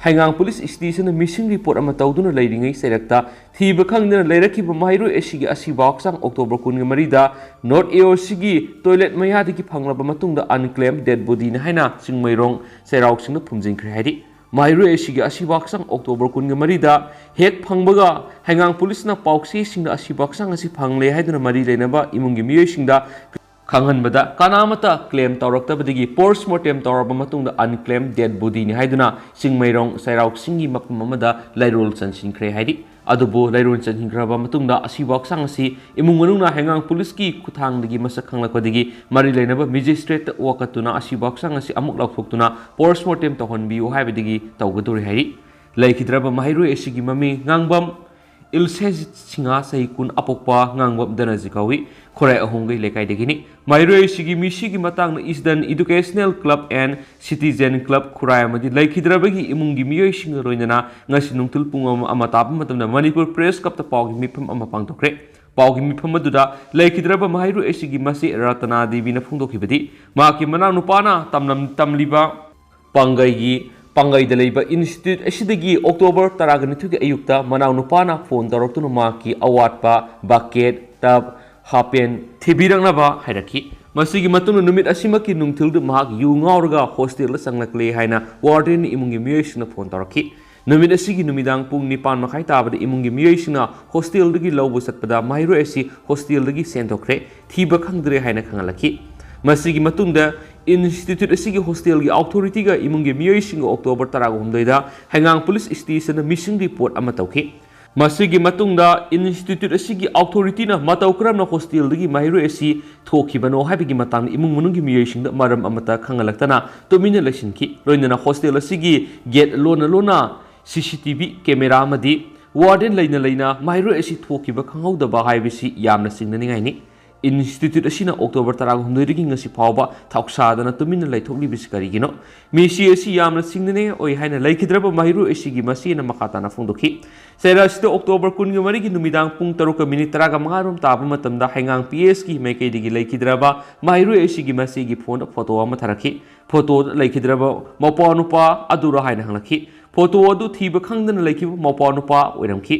ꯍꯩꯉꯥꯡ police stationꯗ missing report ꯑꯃ ꯇꯧꯗꯨꯅ ꯂꯩꯔꯤꯉꯩ ꯆꯩꯔꯛꯇ ꯊꯤꯕ ꯈꯪꯗꯅ ꯂꯩꯔꯛꯈꯤꯕ ꯃꯍꯩꯔꯣꯏ ꯑꯁꯤꯒꯤ ꯑꯁꯤꯕ ꯍꯛꯆꯥꯡ ꯑꯣꯛꯇꯣꯕꯔ ꯀꯨꯟꯒ ꯃꯔꯤꯗ North A O Cꯒꯤ toilet ꯃꯌꯥꯗꯒꯤ ꯐꯪꯂꯕ ꯃꯇꯨꯡꯗ unclaimed dead bodyꯅꯤ ꯍꯥꯏꯅ ꯆꯤꯡꯃꯩꯔꯣꯡ ꯆꯩꯔꯥꯎꯁꯤꯡꯅ ꯐꯨꯝꯖꯤꯟꯈ꯭ꯔꯦ ꯍꯥꯏꯔꯤ꯫ ꯃꯍꯩꯔꯣꯏ ꯑꯁꯤꯒꯤ ꯑꯁꯤꯕ ꯍꯛꯆꯥꯡ ꯑꯣꯛꯇꯣꯕꯔ ꯀꯨꯟꯒ ꯃꯔꯤꯗ ꯍꯦꯛ ꯐꯪꯕꯒ ꯍꯩꯉꯥꯡ policeꯅ ꯄꯥꯎꯆꯦꯁꯤꯡꯗ ꯑꯁꯤꯕ ꯍꯛꯆꯥꯡ ꯑꯁꯤ ꯐꯪꯂꯦ ꯍꯥꯏꯗꯨꯅ ꯃꯔꯤ ꯂꯩꯅꯕ ꯏꯃꯨꯡꯒꯤ ꯃꯤꯑꯣꯏꯁꯤꯡꯗ ꯈꯪꯍꯟꯕꯗ ꯀꯅꯥꯃꯠꯇ claim ꯇꯧꯔꯛꯇꯕꯗꯒꯤ post mortem ꯇꯧꯔꯕ ꯃꯇꯨꯡꯗ unclaimed dead bodyꯅꯤ ꯍꯥꯏꯗꯨꯅ ꯆꯤꯡꯃꯩꯔꯣꯡ ꯆꯩꯔꯥꯎꯁꯤꯡꯒꯤ ꯃꯐꯝ ꯑꯃꯗ ꯂꯩꯔꯣꯜ ꯆꯟꯁꯤꯟꯈ꯭ꯔꯦ ꯍꯥꯏꯔꯤ꯫ ꯑꯗꯨꯕꯨ ꯂꯩꯔꯣꯜ ꯆꯟꯁꯤꯟꯈ꯭ꯔꯕ ꯃꯇꯨꯡꯗ ꯑꯁꯤꯕ ꯍꯛꯆꯥꯡ ꯑꯁꯤ ꯏꯃꯨꯡ ꯃꯅꯨꯡꯅ ꯍꯩꯉꯥꯡ policeꯀꯤ ꯈꯨꯠꯊꯥꯡꯗꯒꯤ ꯃꯁꯛ ꯈꯪꯂꯛꯄꯗꯒꯤ ꯃꯔꯤ ꯂꯩꯅꯕ magistrateꯇ ꯋꯥꯀꯠꯇꯨꯅ ꯑꯁꯤꯕ ꯍꯛꯆꯥꯡ ꯑꯁꯤ ꯑꯃꯨꯛ ꯂꯧꯊꯣꯛꯇꯨꯅ post mortem ꯇꯧꯍꯟꯕꯤꯌꯨ ꯍꯥꯏꯕꯗꯒꯤ ꯇꯧꯒꯗꯧꯔꯤ ꯍꯥꯏꯔꯤ꯫ ꯂꯩꯈꯤꯗ꯭ꯔꯕ ꯃꯍꯩꯔꯣꯏ ꯑꯁꯤꯒꯤ ꯃꯃꯤꯡ ꯉꯥꯡꯕꯝ ꯏꯜꯁꯦꯖꯤꯠ ꯁꯤꯡꯍ, ꯆꯍꯤ ꯀꯨꯟ, ꯑꯄꯣꯛꯄ ꯉꯥꯡꯕꯝ ꯗꯅꯖꯤ ꯀꯧꯏ꯫ ꯈꯨꯔꯥꯏ ꯑꯍꯣꯡꯒꯩ ꯂꯩꯀꯥꯏꯗꯒꯤꯅꯤ꯫ ꯃꯍꯩꯔꯣꯏ ꯑꯁꯤꯒꯤ ꯃꯤꯁꯤꯒꯤ ꯃꯇꯥꯡꯗ Eastern Educational Club and Citizen Club ꯈꯨꯔꯥꯏ ꯑꯃꯗꯤ ꯂꯩꯈꯤꯗ꯭ꯔꯕꯒꯤ ꯏꯃꯨꯡꯒꯤ ꯃꯤꯑꯣꯏꯁꯤꯡꯒ ꯂꯣꯏꯅꯅ ꯉꯁꯤ ꯅꯨꯡꯊꯤꯜ ꯄꯨꯡ ꯑꯃ, ꯑꯃ ꯇꯥꯕ ꯃꯇꯝꯗ Manipur Press Clubꯇ ꯄꯥꯎꯒꯤ ꯃꯤꯐꯝ ꯑꯃ ꯄꯥꯡꯊꯣꯛꯈ꯭ꯔꯦ꯫ ꯄꯥꯎꯒꯤ ꯃꯤꯐꯝ ꯑꯗꯨꯗ ꯂꯩꯈꯤꯗ꯭ꯔꯕ ꯃꯍꯩꯔꯣꯏ ꯑꯁꯤꯒꯤ ꯃꯆꯦ ꯔꯇꯅꯥ ꯗꯦꯕꯤꯅ ꯐꯣꯡꯗꯣꯛꯈꯤꯕꯗꯤ, ꯃꯍꯥꯛꯀꯤ ꯃꯅꯥꯎꯅꯨꯄꯥꯅ ꯇꯝꯂꯝ-, ꯇꯝꯂꯤꯕ ꯄꯥꯡꯒꯩꯒꯤ, ꯄꯥꯡꯒꯩꯗ ꯂꯩꯕ institute ꯑꯁꯤꯗꯒꯤ ꯑꯣꯛꯇꯣꯕꯔ ꯇꯔꯥꯒ ꯅꯤꯊꯣꯏꯒꯤ ꯑꯌꯨꯛꯇ ꯃꯅꯥꯎꯅꯨꯄꯥꯅ phone ꯇꯧꯔꯛꯇꯨꯅ ꯃꯍꯥꯛꯀꯤ ꯑꯋꯥꯠꯄ bucket, tub, half pant ꯊꯤꯕꯤꯔꯛꯅꯕ ꯍꯥꯏꯔꯛꯈꯤ꯫ ꯃꯁꯤꯒꯤ ꯃꯇꯨꯡꯗ ꯅꯨꯃꯤꯠ ꯑꯁꯤꯃꯛꯀꯤ ꯅꯨꯡꯊꯤꯜꯗꯨ ꯃꯍꯥꯛ ꯌꯨ ꯉꯥꯎꯔꯒ hostelꯗ ꯆꯪꯂꯛꯂꯦ ꯍꯥꯏꯅ warden ꯏꯃꯨꯡꯒꯤ ꯃꯤꯑꯣꯏꯁꯤꯡꯅ phone ꯇꯧꯔꯛꯈꯤ꯫ ꯅꯨꯃꯤꯠ ꯑꯁꯤꯒꯤ ꯅꯨꯃꯤꯗꯥꯡ ꯄꯨꯡ ꯅꯤꯄꯥꯟ ꯃꯈꯥꯏ ꯇꯥꯕꯗ ꯏꯃꯨꯡꯒꯤ ꯃꯤꯑꯣꯏꯁꯤꯡꯅ hostelꯗꯒꯤ ꯂꯧꯕ ꯆꯠꯄꯗ ꯃꯍꯩꯔꯣꯏ ꯑꯁꯤ hostelꯗꯒꯤ ꯆꯦꯟꯊꯣꯛꯈ꯭ꯔꯦ, ꯊꯤꯕ ꯈꯪꯗ꯭ꯔꯦ ꯍꯥꯏꯅ ꯈꯪꯍꯜꯂꯛꯈꯤ꯫ ꯃꯁꯤꯒꯤ ꯃꯇꯨꯡꯗ institute ꯑꯁꯤꯒꯤ hostelꯒꯤ authorityꯒ ꯏꯃꯨꯡꯒꯤ ꯃꯤꯑꯣꯏꯁꯤꯡꯒ ꯑꯣꯛꯇꯣꯕꯔ ꯇꯔꯥꯍꯨꯝꯗꯣꯏꯗ ꯍꯩꯉꯥꯡ police stationꯗ missing report ꯑꯃ ꯇꯧꯈꯤ꯫ ꯃꯁꯤꯒꯤ ꯃꯇꯨꯡꯗ institute ꯑꯁꯤꯒꯤ authorityꯅ ꯃꯇꯧ ꯀꯔꯝꯅ hostelꯗꯒꯤ ꯃꯍꯩꯔꯣꯏ ꯑꯁꯤ ꯊꯣꯛꯈꯤꯕꯅꯣ ꯍꯥꯏꯕꯒꯤ ꯃꯇꯥꯡꯗ ꯏꯃꯨꯡ ꯃꯅꯨꯡꯒꯤ ꯃꯤꯑꯣꯏꯁꯤꯡꯗ ꯃꯔꯝ ꯑꯃꯠꯇ ꯈꯪꯍꯜꯂꯛꯇꯅ ꯇꯨꯃꯤꯟꯅ ꯂꯩꯁꯤꯟꯈꯤ꯫ ꯂꯣꯏꯅꯅ hostel ꯑꯁꯤꯒꯤ gate ꯂꯣꯟꯅ ꯂꯣꯟꯅ C C T V camera ꯑꯃꯗꯤ warden ꯂꯩꯅ ꯂꯩꯅ ꯃꯍꯩꯔꯣꯏ ꯑꯁꯤ ꯊꯣꯛꯈꯤꯕ ꯈꯪꯍꯧꯗꯕ ꯍꯥꯏꯕꯁꯤ ꯌꯥꯝꯅ ꯆꯤꯡꯅꯅꯤꯡꯉꯥꯏꯅꯤ꯫ ꯏꯟꯁꯇꯤꯇ꯭ꯌꯨꯠ ꯑꯁꯤꯅ ꯑꯣꯛꯇꯣꯕꯔ ꯇꯔꯥꯍꯨꯝꯗꯣꯏꯗꯒꯤ ꯉꯁꯤ ꯐꯥꯎꯕ ꯊꯧꯁꯥꯗꯅ ꯇꯨꯃꯤꯟꯅ ꯂꯩꯊꯣꯛꯂꯤꯕꯁꯤ ꯀꯔꯤꯒꯤꯅꯣ? ꯃꯤꯁꯤ ꯑꯁꯤ ꯌꯥꯝꯅ ꯆꯤꯡꯅꯅꯤꯡꯉꯥꯏ ꯑꯣꯏ ꯍꯥꯏꯅ ꯂꯩꯈꯤꯗ꯭ꯔꯕ ꯃꯍꯩꯔꯣꯏ ꯑꯁꯤꯒꯤ ꯃꯆꯦꯅ ꯃꯈꯥ ꯇꯥꯅ ꯐꯣꯡꯗꯣꯛꯈꯤ꯫ ꯆꯩꯔꯥ ꯑꯁꯤꯗ ꯑꯣꯛꯇꯣꯕꯔ ꯀꯨꯟꯒ ꯃꯔꯤꯒꯤ ꯅꯨꯃꯤꯗꯥꯡ ꯄꯨꯡ ꯇꯔꯨꯛꯀ ꯃꯤꯅꯤꯠ ꯇꯔꯥꯒ ꯃꯉꯥ ꯔꯣꯝ ꯇꯥꯕ ꯃꯇꯝꯗ ꯍꯩꯉꯥꯡ ꯄꯤ ꯑꯦꯁꯀꯤ ꯃꯥꯏꯀꯩꯗꯒꯤ ꯂꯩꯈꯤꯗ꯭ꯔꯕ ꯃꯍꯩꯔꯣꯏ ꯑꯁꯤꯒꯤ ꯃꯆꯦꯒꯤ ꯐꯣꯟꯗ ꯐꯣꯇꯣ ꯑꯃ ꯊꯥꯔꯛꯈꯤ꯫ ꯐꯣꯇꯣꯗ ꯂꯩꯈꯤꯗ꯭ꯔꯕ ꯃꯄꯥ ꯅꯨꯄꯥ ꯑꯗꯨꯔ ꯍꯥꯏꯅ ꯍꯪꯂꯛꯈꯤ꯫ ꯐꯣꯇꯣ ꯑꯗꯨ ꯊꯤꯕ ꯈꯪꯗꯅ ꯂꯩꯈꯤꯕ ꯃꯄꯥ ꯅꯨꯄꯥ ꯑꯣꯏꯔꯝꯈꯤ꯫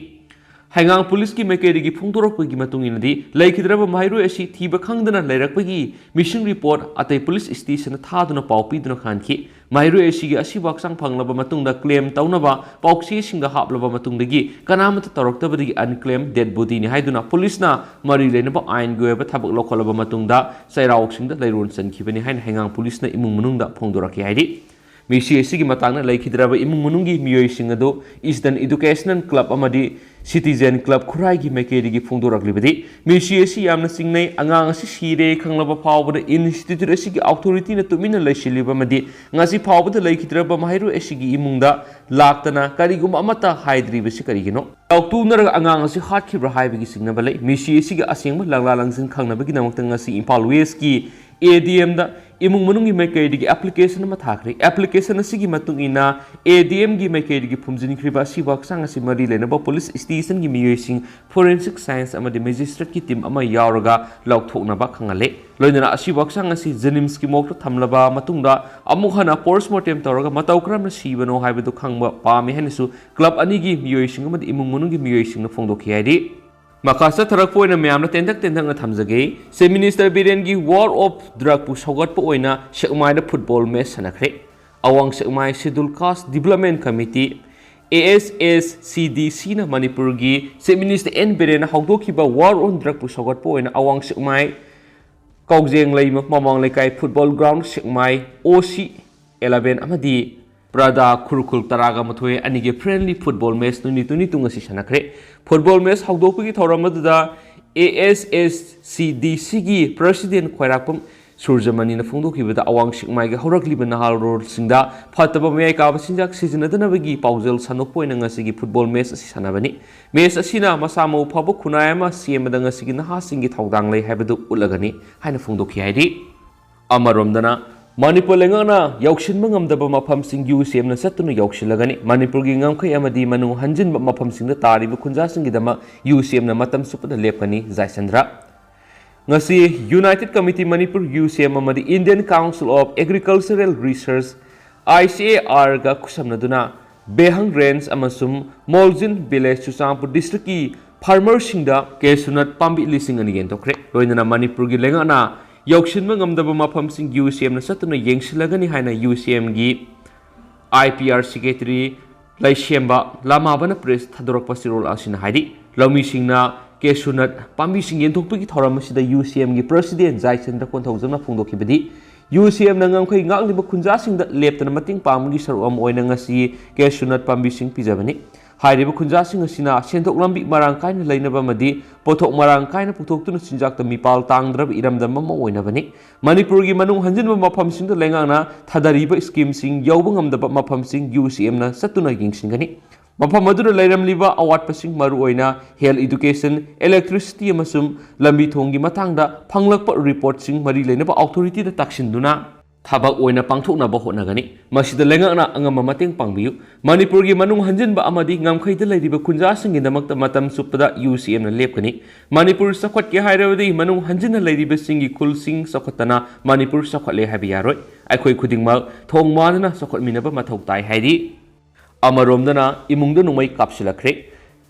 ꯍꯩꯉꯥꯡ ꯄꯨꯂꯤꯁꯀꯤ ꯃꯥꯏꯀꯩꯗꯒꯤ ꯐꯣꯡꯗꯣꯔꯛꯄꯒꯤ ꯃꯇꯨꯡ ꯏꯟꯅꯗꯤ, ꯂꯩꯈꯤꯗ꯭ꯔꯕ ꯃꯍꯩꯔꯣꯏ ꯑꯁꯤ ꯊꯤꯕ ꯈꯪꯗꯅ ꯂꯩꯔꯛꯄꯒꯤ ꯃꯤꯁꯤꯡ ꯔꯤꯄꯣꯔꯠ ꯑꯇꯩ ꯄꯨꯂꯤꯁ ꯁ꯭ꯇꯦꯁꯟꯗ ꯊꯥꯗꯨꯅ ꯄꯥꯎ ꯄꯤꯗꯨꯅ ꯈꯪꯍꯟꯈꯤ꯫ ꯃꯍꯩꯔꯣꯏ ꯑꯁꯤꯒꯤ ꯑꯁꯤꯕ ꯍꯛꯆꯥꯡ ꯐꯪꯂꯕ ꯃꯇꯨꯡꯗ ꯀ꯭ꯂꯦꯝ ꯇꯧꯅꯕ ꯄꯥꯎꯆꯦꯁꯤꯡꯗ ꯍꯥꯞꯂꯕ ꯃꯇꯨꯡꯗꯒꯤ ꯀꯅꯥꯃꯠꯇ ꯇꯧꯔꯛꯇꯕꯗꯒꯤ ꯑꯟꯀ꯭ꯂꯦꯝ ꯗꯦꯗ ꯕꯣꯗꯤꯅꯤ ꯍꯥꯏꯗꯨꯅ ꯄꯨꯂꯤꯁꯅ ꯃꯔꯤ ꯂꯩꯅꯕ ꯑꯥꯏꯟꯒꯤ ꯑꯣꯏꯕ ꯊꯕꯛ ꯂꯧꯈꯠꯂꯕ ꯃꯇꯨꯡꯗ ꯆꯩꯔꯥꯎꯁꯤꯡꯗ ꯂꯩꯔꯣꯟ ꯆꯟꯈꯤꯕꯅꯤ ꯍꯥꯏꯅ ꯍꯩꯉꯥꯡ ꯄꯨꯂꯤꯁꯅ ꯏꯃꯨꯡ ꯃꯅꯨꯡꯗ ꯐꯣꯡꯗꯣꯔꯛꯈꯤ ꯍꯥꯏꯔꯤ꯫ ꯃꯤꯁꯤ ꯑꯁꯤꯒꯤ ꯃꯇꯥꯡꯗ ꯂꯩꯈꯤꯗ꯭ꯔꯕ ꯏꯃꯨꯡ ꯃꯅꯨꯡꯒꯤ ꯃꯤꯑꯣꯏꯁꯤꯡ ꯑꯗꯨ ꯏꯁꯇꯔꯟ ꯏꯗꯨꯀꯦꯁꯅꯦꯜ ꯀ꯭ꯂꯕ ꯑꯃꯗꯤ ꯁꯤꯇꯤꯖꯦꯟ ꯀ꯭ꯂꯕ ꯈꯨꯔꯥꯏꯒꯤ ꯃꯥꯏꯀꯩꯗꯒꯤ ꯐꯣꯡꯗꯣꯔꯛꯂꯤꯕꯗꯤ, ꯃꯤꯁꯤ ꯑꯁꯤ ꯌꯥꯝꯅ ꯆꯤꯡꯅꯩ, ꯑꯉꯥꯡ ꯑꯁꯤ ꯁꯤꯔꯦ ꯈꯪꯂꯕ ꯐꯥꯎꯕꯗ ꯏꯟꯁꯇꯤꯇ꯭ꯌꯨꯠ ꯑꯁꯤꯒꯤ ꯑꯣꯊꯣꯔꯤꯇꯤꯅ ꯇꯨꯃꯤꯟꯅ ꯂꯩꯁꯤꯜꯂꯤꯕ ꯑꯃꯗꯤ ꯉꯁꯤ ꯐꯥꯎꯕꯗ ꯂꯩꯈꯤꯗ꯭ꯔꯕ ꯃꯍꯩꯔꯣꯏ ꯑꯁꯤꯒꯤ ꯏꯃꯨꯡꯗ ꯂꯥꯛꯇꯅ ꯀꯔꯤꯒꯨꯝꯕ ꯑꯃꯠꯇ ꯍꯥꯏꯗ꯭ꯔꯤꯕꯁꯤ ꯀꯔꯤꯒꯤꯅꯣ? ꯂꯥꯎꯊꯣꯛꯅꯔꯒ ꯑꯉꯥꯡ ꯑꯁꯤ ꯍꯥꯠꯈꯤꯕ꯭ꯔꯥ ꯍꯥꯏꯕꯒꯤ ꯆꯤꯡꯅꯕ ꯂꯩ꯫ ꯃꯤꯁꯤ ꯑꯁꯤꯒꯤ ꯑꯁꯦꯡꯕ ꯂꯪꯂꯥ ꯂꯪꯁꯤꯟ ꯈꯪꯅꯕꯒꯤꯗꯃꯛꯇ ꯉꯁꯤ ꯏꯝꯐꯥꯜ ꯋꯦꯁꯀꯤ ꯑꯦ ꯗꯤ ꯑꯦꯝꯗ ꯏꯃꯨꯡ ꯃꯅꯨꯡꯒꯤ ꯃꯥꯏꯀꯩꯗꯒꯤ ꯑꯦꯄ꯭ꯂꯤꯀꯦꯁꯟ ꯑꯃ ꯊꯥꯈ꯭ꯔꯦ꯫ ꯑꯦꯄ꯭ꯂꯤꯀꯦꯁꯟ ꯑꯁꯤꯒꯤ ꯃꯇꯨꯡ ꯏꯟꯅ ꯑꯦ ꯗꯤ ꯑꯦꯝꯒꯤ ꯃꯥꯏꯀꯩꯗꯒꯤ ꯐꯨꯝꯖꯤꯟꯈ꯭ꯔꯤꯕ ꯑꯁꯤꯕ ꯍꯛꯆꯥꯡ ꯑꯁꯤ ꯃꯔꯤ ꯂꯩꯅꯕ ꯄꯨꯂꯤꯁ ꯁ꯭ꯇꯦꯁꯟꯒꯤ ꯃꯤꯑꯣꯏꯁꯤꯡ, ꯐꯣꯔꯦꯟꯁꯤꯛ ꯁꯥꯏꯟꯁ ꯑꯃꯗꯤ ꯃꯦꯖꯤꯁꯇ꯭ꯔꯦꯠꯀꯤ ꯇꯤꯝ ꯑꯃ ꯌꯥꯎꯔꯒ ꯂꯧꯊꯣꯛꯅꯕ ꯈꯪꯍꯜꯂꯦ꯫ ꯂꯣꯏꯅꯅ ꯑꯁꯤꯕ ꯍꯛꯆꯥꯡ ꯑꯁꯤ ꯖꯦꯅꯤꯝꯁꯀꯤ ꯃꯣꯔꯒꯇ ꯊꯝꯂꯕ ꯃꯇꯨꯡꯗ ꯑꯃꯨꯛ ꯍꯟꯅ ꯄꯣꯁꯃꯣꯔꯇꯦꯝ ꯇꯧꯔꯒ ꯃꯇꯧ ꯀꯔꯝꯅ ꯁꯤꯕꯅꯣ ꯍꯥꯏꯕꯗꯨ ꯈꯪꯕ ꯄꯥꯝꯃꯤ ꯍꯥꯏꯅꯁꯨ ꯀ꯭ꯂꯕ ꯑꯅꯤꯒꯤ ꯃꯤꯑꯣꯏꯁꯤꯡ ꯑꯃꯗꯤ ꯏꯃꯨꯡ ꯃꯅꯨꯡꯒꯤ ꯃꯤꯑꯣꯏꯁꯤꯡꯅ ꯐꯣꯡꯗꯣꯛꯈꯤ ꯍꯥꯏꯔꯤ꯫ ꯃꯈꯥ ꯆꯠꯊꯔꯛꯄ ꯑꯣꯏꯅ ꯃꯌꯥꯝꯅ ꯇꯦꯟꯇꯛ ꯇꯦꯟꯇꯛꯅ ꯊꯝꯖꯒꯦ꯫ ꯆꯤꯐ ꯃꯤꯅꯤꯁꯇꯔ ꯕꯤꯔꯦꯟꯒꯤ ꯋꯥꯔ ꯑꯣꯐ ꯗ꯭ꯔꯒꯄꯨ ꯁꯧꯒꯠꯄ ꯑꯣꯏꯅ ꯁꯦꯛꯃꯥꯏꯗ ꯐꯨꯠꯕꯣꯜ ꯃꯦꯆ ꯁꯥꯟꯅꯈ꯭ꯔꯦ꯫ ꯑꯋꯥꯡ ꯁꯦꯛꯃꯥꯏ schedule caste development committee, A S S C D ꯁꯤꯅ ꯃꯅꯤꯄꯨꯔꯒꯤ ꯆꯤꯐ ꯃꯤꯅꯤꯁꯇꯔ ꯑꯦꯟ ꯕꯤꯔꯦꯟꯅ ꯍꯧꯗꯣꯛꯈꯤꯕ ꯋꯥꯔ ꯑꯣꯟ ꯗ꯭ꯔꯒꯄꯨ ꯁꯧꯒꯠꯄ ꯑꯣꯏꯅ ꯑꯋꯥꯡ ꯁꯦꯛꯃꯥꯏ ꯀꯥꯎꯖꯦꯡꯂꯩꯃ ꯃꯃꯥꯡ ꯂꯩꯀꯥꯏ ꯐꯨꯠꯕꯣꯜ ꯒ꯭ꯔꯥꯎꯟ ꯁꯦꯛꯃꯥꯏ ꯑꯣ ꯁꯤ ꯑꯦꯂꯚꯦꯟ ꯑꯃꯗꯤ ꯄ꯭ꯔꯗꯥ ꯈꯨꯔꯈꯨꯜ ꯇꯔꯥꯒ ꯃꯥꯊꯣꯏ ꯑꯅꯤꯒꯤ friendly football match twenty twenty two ꯉꯁꯤ ꯁꯥꯟꯅꯈ꯭ꯔꯦ꯫ ꯐꯨꯠꯕꯣꯜ ꯃꯦꯆ ꯍꯧꯗꯣꯛꯄꯒꯤ ꯊꯧꯔꯝ ꯑꯗꯨꯗ ꯑꯦ ꯑꯦꯁ ꯑꯦꯁ ꯁꯤ ꯗꯤ ꯁꯤꯒꯤ ꯄ꯭ꯔꯁꯤꯗꯦꯟ ꯈ꯭ꯋꯥꯏꯔꯥꯛꯄꯝ ꯁꯨꯔꯖꯃꯅꯤꯅ ꯐꯣꯡꯗꯣꯛꯈꯤꯕꯗ, ꯑꯋꯥꯡ ꯁꯦꯛꯃꯥꯏꯒꯤ ꯍꯧꯔꯛꯂꯤꯕ ꯅꯍꯥꯔꯣꯜꯁꯤꯡꯗ ꯐꯠꯇꯕ ꯃꯌꯥꯏ ꯀꯥꯕ ꯆꯤꯟꯖꯥꯛ ꯁꯤꯖꯤꯟꯅꯗꯅꯕꯒꯤ ꯄꯥꯎꯖꯦꯜ ꯁꯟꯗꯣꯛꯄ ꯑꯣꯏꯅ ꯉꯁꯤꯒꯤ ꯐꯨꯠꯕꯣꯜ ꯃꯦꯆ ꯑꯁꯤ ꯁꯥꯟꯅꯕꯅꯤ꯫ ꯃꯦꯆ ꯑꯁꯤꯅ ꯃꯁꯥ ꯃꯎ ꯐꯕ ꯈꯨꯟꯅꯥꯏ ꯑꯃ ꯁꯦꯝꯕꯗ ꯉꯁꯤꯒꯤ ꯅꯍꯥꯁꯤꯡꯒꯤ ꯊꯧꯗꯥꯡ ꯂꯩ ꯍꯥꯏꯕꯗꯨ ꯎꯠꯂꯒꯅꯤ ꯍꯥꯏꯅ ꯐꯣꯡꯗꯣꯛꯈꯤ ꯍꯥꯏꯔꯤ꯫ ꯑꯃꯔꯣꯝꯗꯅ, ꯃꯅꯤꯄꯨꯔ ꯂꯩꯉꯥꯛꯅ ꯌꯧꯁꯤꯟꯕ ꯉꯝꯗꯕ ꯃꯐꯝꯁꯤꯡ ꯌꯨ ꯁꯤ ꯑꯦꯝꯅ ꯆꯠꯇꯨꯅ ꯌꯧꯁꯤꯜꯂꯒꯅꯤ꯫ ꯃꯅꯤꯄꯨꯔꯒꯤ ꯉꯝꯈꯩ ꯑꯃꯗꯤ ꯃꯅꯨꯡ ꯍꯟꯖꯤꯟꯕ ꯃꯐꯝꯁꯤꯡꯗ ꯇꯥꯔꯤꯕ ꯈꯨꯟꯖꯥꯁꯤꯡꯒꯤꯗꯃꯛ ꯌꯨ ꯁꯤ ꯑꯦꯝꯅ ꯃꯇꯝ ꯆꯨꯞꯄꯗ ꯂꯦꯞꯀꯅꯤ, ꯖꯥꯏꯆꯟꯗ꯭ꯔ꯫ ꯉꯁꯤ United Committee Manipur, U C M ꯑꯃꯗꯤ Indian Council of Agricultural Research, I C A ꯑꯥꯔꯒ ꯈꯨꯠꯁꯝꯅꯗꯨꯅ ꯕꯦꯍꯪ range ꯑꯃꯁꯨꯡ ꯃꯣꯜꯖꯤꯟ ꯚꯤꯂꯦꯖ, ꯆꯨꯔꯆꯥꯟꯄꯨꯔ ꯗꯤꯁꯇ꯭ꯔꯤꯛꯀꯤ ꯐꯥꯔꯃꯔꯁꯤꯡꯗ ꯀꯦꯁꯨꯅꯠ ꯄꯥꯝꯕꯤ ꯂꯤꯁꯤꯡ ꯑꯅꯤ ꯌꯦꯟꯊꯣꯛꯈ꯭ꯔꯦ꯫ ꯂꯣꯏꯅꯅ ꯃꯅꯤꯄꯨꯔꯒꯤ ꯂꯩꯉꯥꯛꯅ ꯌꯧꯁꯤꯟꯕ ꯉꯝꯗꯕ ꯃꯐꯝꯁꯤꯡ ꯌꯨ ꯁꯤ ꯑꯦꯝꯅ ꯆꯠꯇꯨꯅ ꯌꯦꯡꯁꯤꯜꯂꯒꯅꯤ ꯍꯥꯏꯅ ꯌꯨ ꯁꯤ ꯑꯦꯝꯒꯤ ꯑꯥꯏ ꯄꯤ ꯑꯥꯔ ꯁꯦꯀ꯭ꯔꯦꯇꯔꯤ ꯂꯩꯁꯦꯝꯕ ꯂꯥꯃꯥꯕꯅ ꯄ꯭ꯔꯦꯁ ꯊꯥꯗꯣꯔꯛꯄ ꯆꯦꯔꯣꯜ ꯑꯁꯤꯅ ꯍꯥꯏꯔꯤ꯫ ꯂꯧꯃꯤꯁꯤꯡꯅ ꯀꯦꯁꯨꯅꯠ ꯄꯥꯝꯕꯤꯁꯤꯡ ꯌꯦꯟꯊꯣꯛꯄꯒꯤ ꯊꯧꯔꯝ ꯑꯁꯤꯗ ꯌꯨ ꯁꯤ ꯑꯦꯝꯒꯤ ꯄ꯭ꯔꯁꯤꯗꯦꯟ ꯖꯥꯏꯆꯟꯗ꯭ꯔ ꯀꯣꯟꯊꯧꯖꯝꯅ ꯐꯣꯡꯗꯣꯛꯈꯤꯕꯗꯤ, ꯌꯨ ꯁꯤ ꯑꯦꯝꯅ ꯉꯝꯈꯩ ꯉꯥꯛꯂꯤꯕ ꯈꯨꯟꯖꯥꯁꯤꯡꯗ ꯂꯦꯞꯇꯅ ꯃꯇꯦꯡ ꯄꯥꯡꯕꯒꯤ ꯁꯔꯨꯛ ꯑꯃ ꯑꯣꯏꯅ ꯉꯁꯤ ꯀꯦꯁꯨꯅꯠ ꯄꯥꯝꯕꯤꯁꯤꯡ ꯄꯤꯖꯕꯅꯤ꯫ ꯍꯥꯏꯔꯤꯕ ꯈꯨꯟꯖꯥꯁꯤꯡ ꯑꯁꯤꯅ ꯁꯦꯟꯊꯣꯛ ꯂꯝꯕꯤ ꯃꯔꯥꯡ ꯀꯥꯏꯅ ꯂꯩꯅꯕ ꯑꯃꯗꯤ ꯄꯣꯠꯊꯣꯛ ꯃꯔꯥꯡ ꯀꯥꯏꯅ ꯄꯨꯊꯣꯛꯇꯨꯅ ꯆꯤꯟꯖꯥꯛꯇ ꯃꯤꯄꯥꯜ ꯇꯥꯡꯗ꯭ꯔꯕ ꯏꯔꯝꯗꯝ ꯑꯃ ꯑꯣꯏꯅꯕꯅꯤ꯫ ꯃꯅꯤꯄꯨꯔꯒꯤ ꯃꯅꯨꯡ ꯍꯟꯖꯤꯟꯕ ꯃꯐꯝꯁꯤꯡꯗ ꯂꯩꯉꯥꯛꯅ ꯊꯥꯗꯔꯤꯕ ꯁ꯭ꯀꯤꯝꯁꯤꯡ ꯌꯧꯕ ꯉꯝꯗꯕ ꯃꯐꯝꯁꯤꯡ ꯌꯨ ꯁꯤ ꯑꯦꯝꯅ ꯆꯠꯇꯨꯅ ꯌꯦꯡꯁꯤꯟꯒꯅꯤ꯫ ꯃꯐꯝ ꯑꯗꯨꯗ ꯂꯩꯔꯝꯂꯤꯕ ꯑꯋꯥꯠꯄꯁꯤꯡ, ꯃꯔꯨꯑꯣꯏꯅ health, education, electricity ꯑꯃꯁꯨꯡ ꯂꯝꯕꯤ ꯊꯣꯡꯒꯤ ꯃꯇꯥꯡꯗ ꯐꯪꯂꯛꯄ ꯔꯤꯄꯣꯔꯠꯁꯤꯡ ꯃꯔꯤ ꯂꯩꯅꯕ ꯑꯣꯊꯣꯔꯤꯇꯤꯗ ꯇꯥꯛꯁꯤꯟꯗꯨꯅ ꯊꯕꯛ ꯑꯣꯏꯅ ꯄꯥꯡꯊꯣꯛꯅꯕ ꯍꯣꯠꯅꯒꯅꯤ꯫ ꯃꯁꯤꯗ ꯂꯩꯉꯥꯛꯅ ꯑꯉꯝꯕ ꯃꯇꯦꯡ ꯄꯥꯡꯕꯤꯌꯨ꯫ ꯃꯅꯤꯄꯨꯔꯒꯤ ꯃꯅꯨꯡ ꯍꯟꯖꯤꯟꯕ ꯑꯃꯗꯤ ꯉꯝꯈꯩꯗ ꯂꯩꯔꯤꯕ ꯈꯨꯟꯖꯥꯁꯤꯡꯒꯤꯗꯃꯛꯇ ꯃꯇꯝ ꯆꯨꯞꯄꯗ ꯌꯨ ꯁꯤ ꯑꯦꯝꯅ ꯂꯦꯞꯀꯅꯤ꯫ ꯃꯅꯤꯄꯨꯔ ꯆꯥꯎꯈꯠꯀꯦ ꯍꯥꯏꯔꯕꯗꯤ ꯃꯅꯨꯡ ꯍꯟꯖꯤꯟꯅ ꯂꯩꯔꯤꯕꯁꯤꯡꯒꯤ ꯈꯨꯜꯁꯤꯡ ꯆꯥꯎꯈꯠꯇꯅ ꯃꯅꯤꯄꯨꯔ ꯆꯥꯎꯈꯠꯂꯦ ꯍꯥꯏꯕ ꯌꯥꯔꯣꯏ꯫ ꯑꯩꯈꯣꯏ ꯈꯨꯗꯤꯡꯃꯛ ꯊꯣꯡ ꯃꯥꯟꯅꯅ ꯆꯥꯎꯈꯠꯃꯤꯟꯅꯕ ꯃꯊꯧ ꯇꯥꯏ ꯍꯥꯏꯔꯤ꯫ ꯑꯃꯔꯣꯝꯗꯅ ꯏꯃꯨꯡꯗ ꯅꯣꯡꯃꯩ ꯀꯥꯞꯁꯤꯜꯂꯛꯈ꯭ꯔꯦ꯫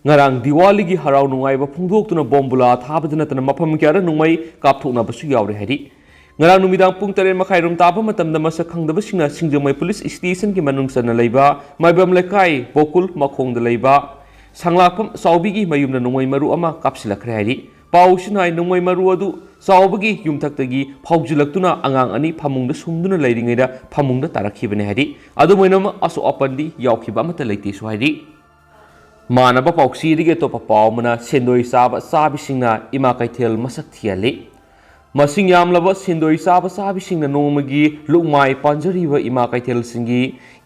ꯉꯔꯥꯡ ꯗꯤꯋꯥꯂꯤꯒꯤ ꯍꯔꯥꯎ ꯅꯨꯡꯉꯥꯏꯕ ꯐꯣꯡꯗꯣꯛꯇꯨꯅ ꯕꯣꯝꯕꯨꯂꯥ ꯊꯥꯕꯗ ꯅꯠꯇꯅ ꯃꯐꯝ ꯀꯌꯥꯗ ꯅꯣꯡꯃꯩ ꯀꯥꯞꯊꯣꯛꯅꯕꯁꯨ ꯌꯥꯎꯔꯦ ꯍꯥꯏꯔꯤ꯫ ꯉꯔꯥꯡ ꯅꯨꯃꯤꯗꯥꯡ ꯄꯨꯡ ꯇꯔꯦꯠ ꯃꯈꯥꯏ ꯔꯣꯝ ꯇꯥꯕ ꯃꯇꯝꯗ ꯃꯁꯛ ꯈꯪꯗꯕꯁꯤꯡꯅ ꯁꯤꯡꯖꯃꯩ ꯄꯨꯂꯤꯁ ꯁ꯭ꯇꯦꯁꯟꯒꯤ ꯃꯅꯨꯡ ꯆꯟꯅ ꯂꯩꯕ ꯃꯥꯏꯕꯝ ꯂꯩꯀꯥꯏ ꯕꯣꯀꯨꯜ ꯃꯈꯣꯡꯗ ꯂꯩꯕ ꯁꯪꯂꯥꯛꯄꯝ ꯆꯥꯎꯕꯤꯒꯤ ꯃꯌꯨꯝꯗ ꯅꯣꯡꯃꯩ ꯃꯔꯨ ꯑꯃ ꯀꯥꯞꯁꯤꯜꯂꯛꯈ꯭ꯔꯦ ꯍꯥꯏꯔꯤ꯫ ꯄꯥꯎꯁꯤꯅ ꯍꯥꯏ, ꯅꯣꯡꯃꯩ ꯃꯔꯨ ꯑꯗꯨ ꯆꯥꯎꯕꯒꯤ ꯌꯨꯝꯊꯛꯇꯒꯤ ꯐꯥꯎꯖꯤꯜꯂꯛꯇꯨꯅ ꯑꯉꯥꯡ ꯑꯅꯤ ꯐꯃꯨꯡꯗ ꯁꯨꯝꯗꯨꯅ ꯂꯩꯔꯤꯉꯩꯗ ꯐꯃꯨꯡꯗ ꯇꯥꯔꯛꯈꯤꯕꯅꯤ ꯍꯥꯏꯔꯤ꯫ ꯑꯗꯨꯝ ꯑꯣꯏꯅꯃꯛ, ꯑꯁꯣꯛ ꯑꯄꯟꯗꯤ ꯌꯥꯎꯈꯤꯕ ꯑꯃꯠꯇ ꯂꯩꯇꯦꯁꯨ ꯍꯥꯏꯔꯤ꯫ ꯃꯥꯟꯅꯕ ꯄꯥꯎꯆꯦꯗꯒꯤ ꯑꯇꯣꯞꯄ ꯄꯥꯎ ꯑꯃꯅ, ꯁꯦꯟꯗꯣꯏ ꯆꯥꯕ ꯆꯥꯕꯤꯁꯤꯡꯅ ꯏꯃꯥ ꯀꯩꯊꯦꯜ ꯃꯁꯛ ꯊꯤꯍꯜꯂꯤ꯫ ꯃꯁꯤꯡ ꯌꯥꯝꯂꯕ ꯁꯦꯟꯗꯣꯏ ꯆꯥꯕ ꯆꯥꯕꯤꯁꯤꯡꯅ ꯅꯣꯡꯃꯒꯤ ꯂꯨꯛꯃꯥꯏ ꯄꯥꯟꯖꯔꯤꯕ ꯏꯃꯥ ꯀꯩꯊꯦꯜꯁꯤꯡꯒꯤ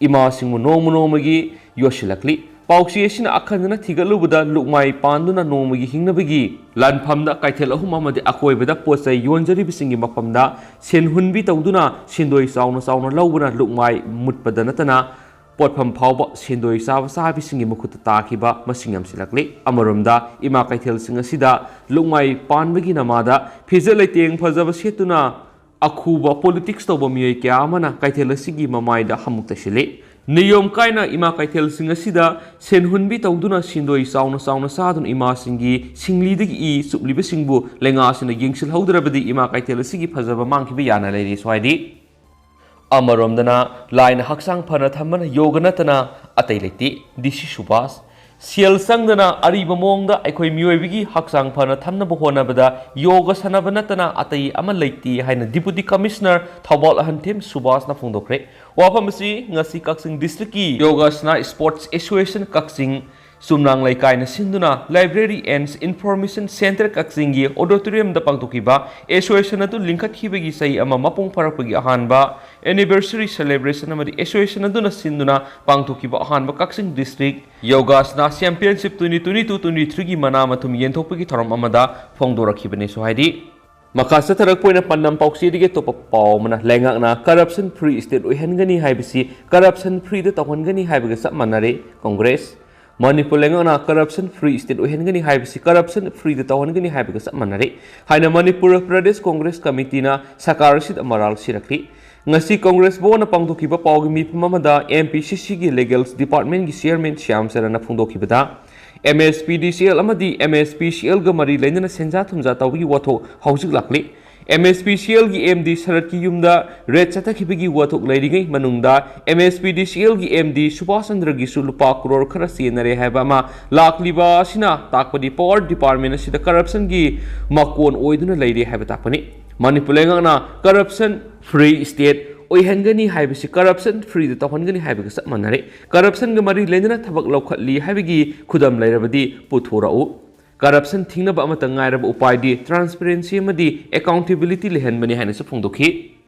ꯏꯃꯥꯁꯤꯡꯕꯨ ꯅꯣꯡꯃ ꯅꯣꯡꯃꯒꯤ ꯌꯣꯠꯁꯤꯜꯂꯛꯂꯤ꯫ ꯄꯥꯎꯆꯦ ꯑꯁꯤꯅ ꯑꯈꯟꯅꯅ ꯊꯤꯒꯠꯂꯨꯕꯗ, ꯂꯨꯛꯃꯥꯏ ꯄꯥꯟꯗꯨꯅ ꯅꯣꯡꯃꯒꯤ ꯍꯤꯡꯅꯕꯒꯤ ꯂꯥꯟꯐꯝꯗ ꯀꯩꯊꯦꯜ ꯑꯍꯨꯝ ꯑꯃꯗꯤ ꯑꯀꯣꯏꯕꯗ ꯄꯣꯠ ꯆꯩ ꯌꯣꯟꯖꯔꯤꯕꯁꯤꯡꯒꯤ ꯃꯐꯝꯗ ꯁꯦꯟ ꯍꯨꯟꯕꯤ ꯇꯧꯗꯨꯅ ꯁꯦꯟꯗꯣꯏ ꯆꯥꯎꯅ ꯆꯥꯎꯅ ꯂꯧꯕꯅ ꯂꯨꯛꯃꯥꯏ ꯃꯨꯠꯄꯗ ꯅꯠꯇꯅ ꯄꯣꯠꯐꯝ ꯐꯥꯎꯕ ꯁꯦꯟꯗꯣꯏ ꯆꯥꯕ ꯆꯥꯕꯤꯁꯤꯡꯒꯤ ꯃꯈꯨꯠꯇ ꯇꯥꯈꯤꯕ ꯃꯁꯤꯡ ꯌꯥꯝꯁꯤꯜꯂꯛꯂꯤ꯫ ꯑꯃꯔꯣꯝꯗ, ꯏꯃꯥ ꯀꯩꯊꯦꯜꯁꯤꯡ ꯑꯁꯤꯗ ꯂꯨꯛꯃꯥꯏ ꯄꯥꯟꯕꯒꯤ ꯅꯃꯥꯗ ꯐꯤꯖꯦꯠ ꯂꯩꯇꯦꯡ ꯐꯖꯕ ꯁꯦꯠꯇꯨꯅ ꯑꯈꯨꯕ ꯄꯣꯂꯤꯇꯤꯛꯁ ꯇꯧꯕ ꯃꯤꯑꯣꯏ ꯀꯌꯥ ꯑꯃꯅ ꯀꯩꯊꯦꯜ ꯑꯁꯤꯒꯤ ꯃꯃꯥꯏꯗ ꯍꯝꯃꯨꯛ ꯇꯩꯁꯤꯜꯂꯤ꯫ ꯅꯤꯌꯣꯝ ꯀꯥꯏꯅ ꯏꯃꯥ ꯀꯩꯊꯦꯜꯁꯤꯡ ꯑꯁꯤꯗ ꯁꯦꯟ ꯍꯨꯟꯕꯤ ꯇꯧꯗꯨꯅ ꯁꯦꯟꯗꯣꯏ ꯆꯥꯎꯅ ꯆꯥꯎꯅ ꯆꯥꯗꯨꯅ ꯏꯃꯥꯁꯤꯡꯒꯤ ꯁꯤꯡꯂꯤꯗꯒꯤ ꯏ ꯆꯨꯞꯂꯤꯕꯁꯤꯡꯕꯨ ꯂꯩꯉꯥꯛꯁꯤꯅ ꯌꯦꯡꯁꯤꯜꯍꯧꯗ꯭ꯔꯕꯗꯤ ꯏꯃꯥ ꯀꯩꯊꯦꯜ ꯑꯁꯤꯒꯤ ꯐꯖꯕ ꯃꯥꯡꯈꯤꯕ ꯌꯥꯅ ꯂꯩꯔꯤ꯫ ꯁ꯭ꯋꯥꯏꯗꯤ ꯑꯃꯔꯣꯝꯗꯅ ꯂꯥꯏꯅ ꯍꯛꯆꯥꯡ ꯐꯅ ꯊꯝꯕꯅ ꯌꯣꯒ ꯅꯠꯇꯅ ꯑꯇꯩ ꯂꯩꯇꯦ꯫ ꯗꯤ ꯁꯤ ꯁꯨꯕꯥꯁ꯫ ꯁꯦꯜ ꯆꯪꯗꯅ ꯑꯔꯤꯕ ꯃꯑꯣꯡꯗ ꯑꯩꯈꯣꯏ ꯃꯤꯑꯣꯏꯕꯒꯤ ꯍꯛꯆꯥꯡ ꯐꯅ ꯊꯝꯅꯕ ꯍꯣꯠꯅꯕꯗ ꯌꯣꯒ ꯁꯥꯟꯅꯕ ꯅꯠꯇꯅ ꯑꯇꯩ ꯑꯃ ꯂꯩꯇꯦ ꯍꯥꯏꯅ ꯗꯤꯄꯨꯇꯤ ꯀꯃꯤꯁꯅꯔ ꯊꯧꯕꯥꯜ ꯑꯍꯟꯊꯦꯝ ꯁꯨꯕꯥꯁꯅ ꯐꯣꯡꯗꯣꯛꯈ꯭ꯔꯦ꯫ ꯋꯥꯐꯝ ꯑꯁꯤ ꯉꯁꯤ ꯀꯛꯆꯤꯡ ꯗꯤꯁꯇ꯭ꯔꯤꯛꯀꯤ ꯌꯣꯒꯥꯁꯅꯥ ꯁ꯭ꯄꯣꯔꯠꯁ ꯑꯦꯁꯣꯁꯤꯌꯦꯁꯟ ꯀꯛꯆꯤꯡ ꯆꯨꯝꯅꯥꯡ ꯂꯩꯀꯥꯏꯅ ꯁꯤꯟꯗꯨꯅ Library and Information Centre ꯀꯛꯆꯤꯡꯒꯤ ꯑꯣꯗꯤꯇꯣꯔꯤꯌꯝꯗ ꯄꯥꯡꯊꯣꯛꯈꯤꯕ ꯑꯦꯁꯣꯁꯤꯌꯦꯁꯟ ꯑꯗꯨ ꯂꯤꯡꯈꯠꯈꯤꯕꯒꯤ ꯆꯍꯤ ꯑꯃ ꯃꯄꯨꯡ ꯐꯥꯔꯛꯄꯒꯤ ꯑꯍꯥꯟꯕ anniversary celebration ꯑꯃꯗꯤ ꯑꯦꯁꯣꯁꯤꯌꯦꯁꯟ ꯑꯗꯨꯅ ꯁꯤꯟꯗꯨꯅ ꯄꯥꯡꯊꯣꯛꯈꯤꯕ ꯑꯍꯥꯟꯕ Kakching district yogasana championship twenty twenty-two twenty-three ꯒꯤ ꯃꯅꯥ ꯃꯊꯨꯝ ꯌꯦꯟꯊꯣꯛꯄꯒꯤ ꯊꯧꯔꯝ ꯑꯃꯗ ꯐꯣꯡꯗꯣꯔꯛꯈꯤꯕꯅꯤ꯫ ꯁꯨꯍꯥꯏꯗꯤ ꯃꯈꯥ ꯆꯠꯊꯔꯛꯄ ꯑꯣꯏꯅ ꯄꯥꯟꯗꯝ ꯄꯥꯎꯆꯦꯗꯒꯤ ꯑꯇꯣꯞꯄ ꯄꯥꯎ ꯑꯃꯅ, ꯂꯩꯉꯥꯛꯅ corruption free state ꯑꯣꯏꯍꯟꯒꯅꯤ ꯍꯥꯏꯕꯁꯤ corruption freeꯗ ꯇꯧꯍꯟꯒꯅꯤ ꯍꯥꯏꯕꯒ ꯆꯞ ꯃꯥꯟꯅꯔꯦ꯫ ꯀꯣꯡꯒ꯭ꯔꯦꯁ꯫ ꯃꯅꯤꯄꯨꯔ ꯂꯩꯉꯥꯛꯅ corruption free state ꯑꯣꯏꯍꯟꯒꯅꯤ ꯍꯥꯏꯕꯁꯤ corruption freeꯗ ꯇꯧꯍꯟꯒꯅꯤ ꯍꯥꯏꯕꯒ ꯆꯞ ꯃꯥꯟꯅꯔꯦ ꯍꯥꯏꯅ ꯃꯅꯤꯄꯨꯔ ꯄ꯭ꯔꯗꯦꯁ ꯀꯣꯡꯒ꯭ꯔꯦꯁ ꯀꯃꯤꯇꯤꯅ ꯁꯔꯀꯥꯔ ꯑꯁꯤꯗ ꯃꯔꯥꯜ ꯁꯤꯔꯛꯂꯤ꯫ ꯉꯁꯤ ꯀꯣꯡꯒ꯭ꯔꯦꯁ ꯚꯋꯟꯗ ꯄꯥꯡꯊꯣꯛꯈꯤꯕ ꯄꯥꯎꯒꯤ ꯃꯤꯐꯝ ꯑꯃꯗ M P C Cꯒꯤ Legals Departmentꯀꯤ Chairman Shyam ꯆꯔꯟꯅ ꯐꯣꯡꯗꯣꯛꯈꯤꯕꯗ, M S P D C L ꯑꯃꯗꯤ M S P C Lꯒ ꯃꯔꯤ ꯂꯩꯅꯅ ꯁꯦꯟꯖꯥ ꯊꯨꯝꯖꯥ ꯇꯧꯕꯒꯤ ꯋꯥꯊꯣꯛ ꯍꯧꯖꯤꯛ ꯂꯥꯛꯂꯤ꯫ M S P C Lꯒꯤ M D ꯁꯔꯠꯀꯤ ꯌꯨꯝꯗ raid ꯆꯠꯊꯈꯤꯕꯒꯤ ꯋꯥꯊꯣꯛ ꯂꯩꯔꯤꯉꯩ ꯃꯅꯨꯡꯗ M S P D C Lꯒꯤ M D Subhas ꯆꯟꯗ꯭ꯔꯒꯤꯁꯨ ꯂꯨꯄꯥ ꯀ꯭ꯔꯣꯔ ꯈꯔ ꯆꯦꯟꯅꯔꯦ ꯍꯥꯏꯕ ꯑꯃ ꯂꯥꯛꯂꯤꯕ ꯑꯁꯤꯅ ꯇꯥꯛꯄꯗꯤ power department ꯑꯁꯤꯗ corruptionꯒꯤ ꯃꯀꯣꯟ ꯑꯣꯏꯗꯨꯅ ꯂꯩꯔꯦ ꯍꯥꯏꯕ ꯇꯥꯛꯄꯅꯤ꯫ ꯃꯅꯤꯄꯨꯔ ꯂꯩꯉꯥꯛꯅ corruption free state ꯑꯣꯏꯍꯟꯒꯅꯤ ꯍꯥꯏꯕꯁꯤ corruption freeꯗ ꯇꯧꯍꯟꯒꯅꯤ ꯍꯥꯏꯕꯒ ꯆꯞ ꯃꯥꯟꯅꯔꯦ꯫ Corruptionꯒ ꯃꯔꯤ ꯂꯩꯅꯅ ꯊꯕꯛ ꯂꯧꯈꯠꯂꯤ ꯍꯥꯏꯕꯒꯤ ꯈꯨꯗꯝ ꯂꯩꯔꯕꯗꯤ ꯄꯨꯊꯣꯔꯛꯎ꯫ ꯀꯔꯞꯁꯟ ꯊꯤꯡꯅꯕ ꯑꯃꯠꯇ ꯉꯥꯏꯔꯕ ꯎꯄꯥꯏꯗꯤ ꯇ꯭ꯔꯥꯟꯁꯄꯦꯔꯦꯟꯁꯤ ꯑꯃꯗꯤ ꯑꯦꯀꯥꯎꯟꯇꯦꯕꯤꯂꯤꯇꯤ ꯂꯩꯍꯟꯕꯅꯤ ꯍꯥꯏꯅꯁꯨ ꯐꯣꯡꯗꯣꯛꯈꯤ꯫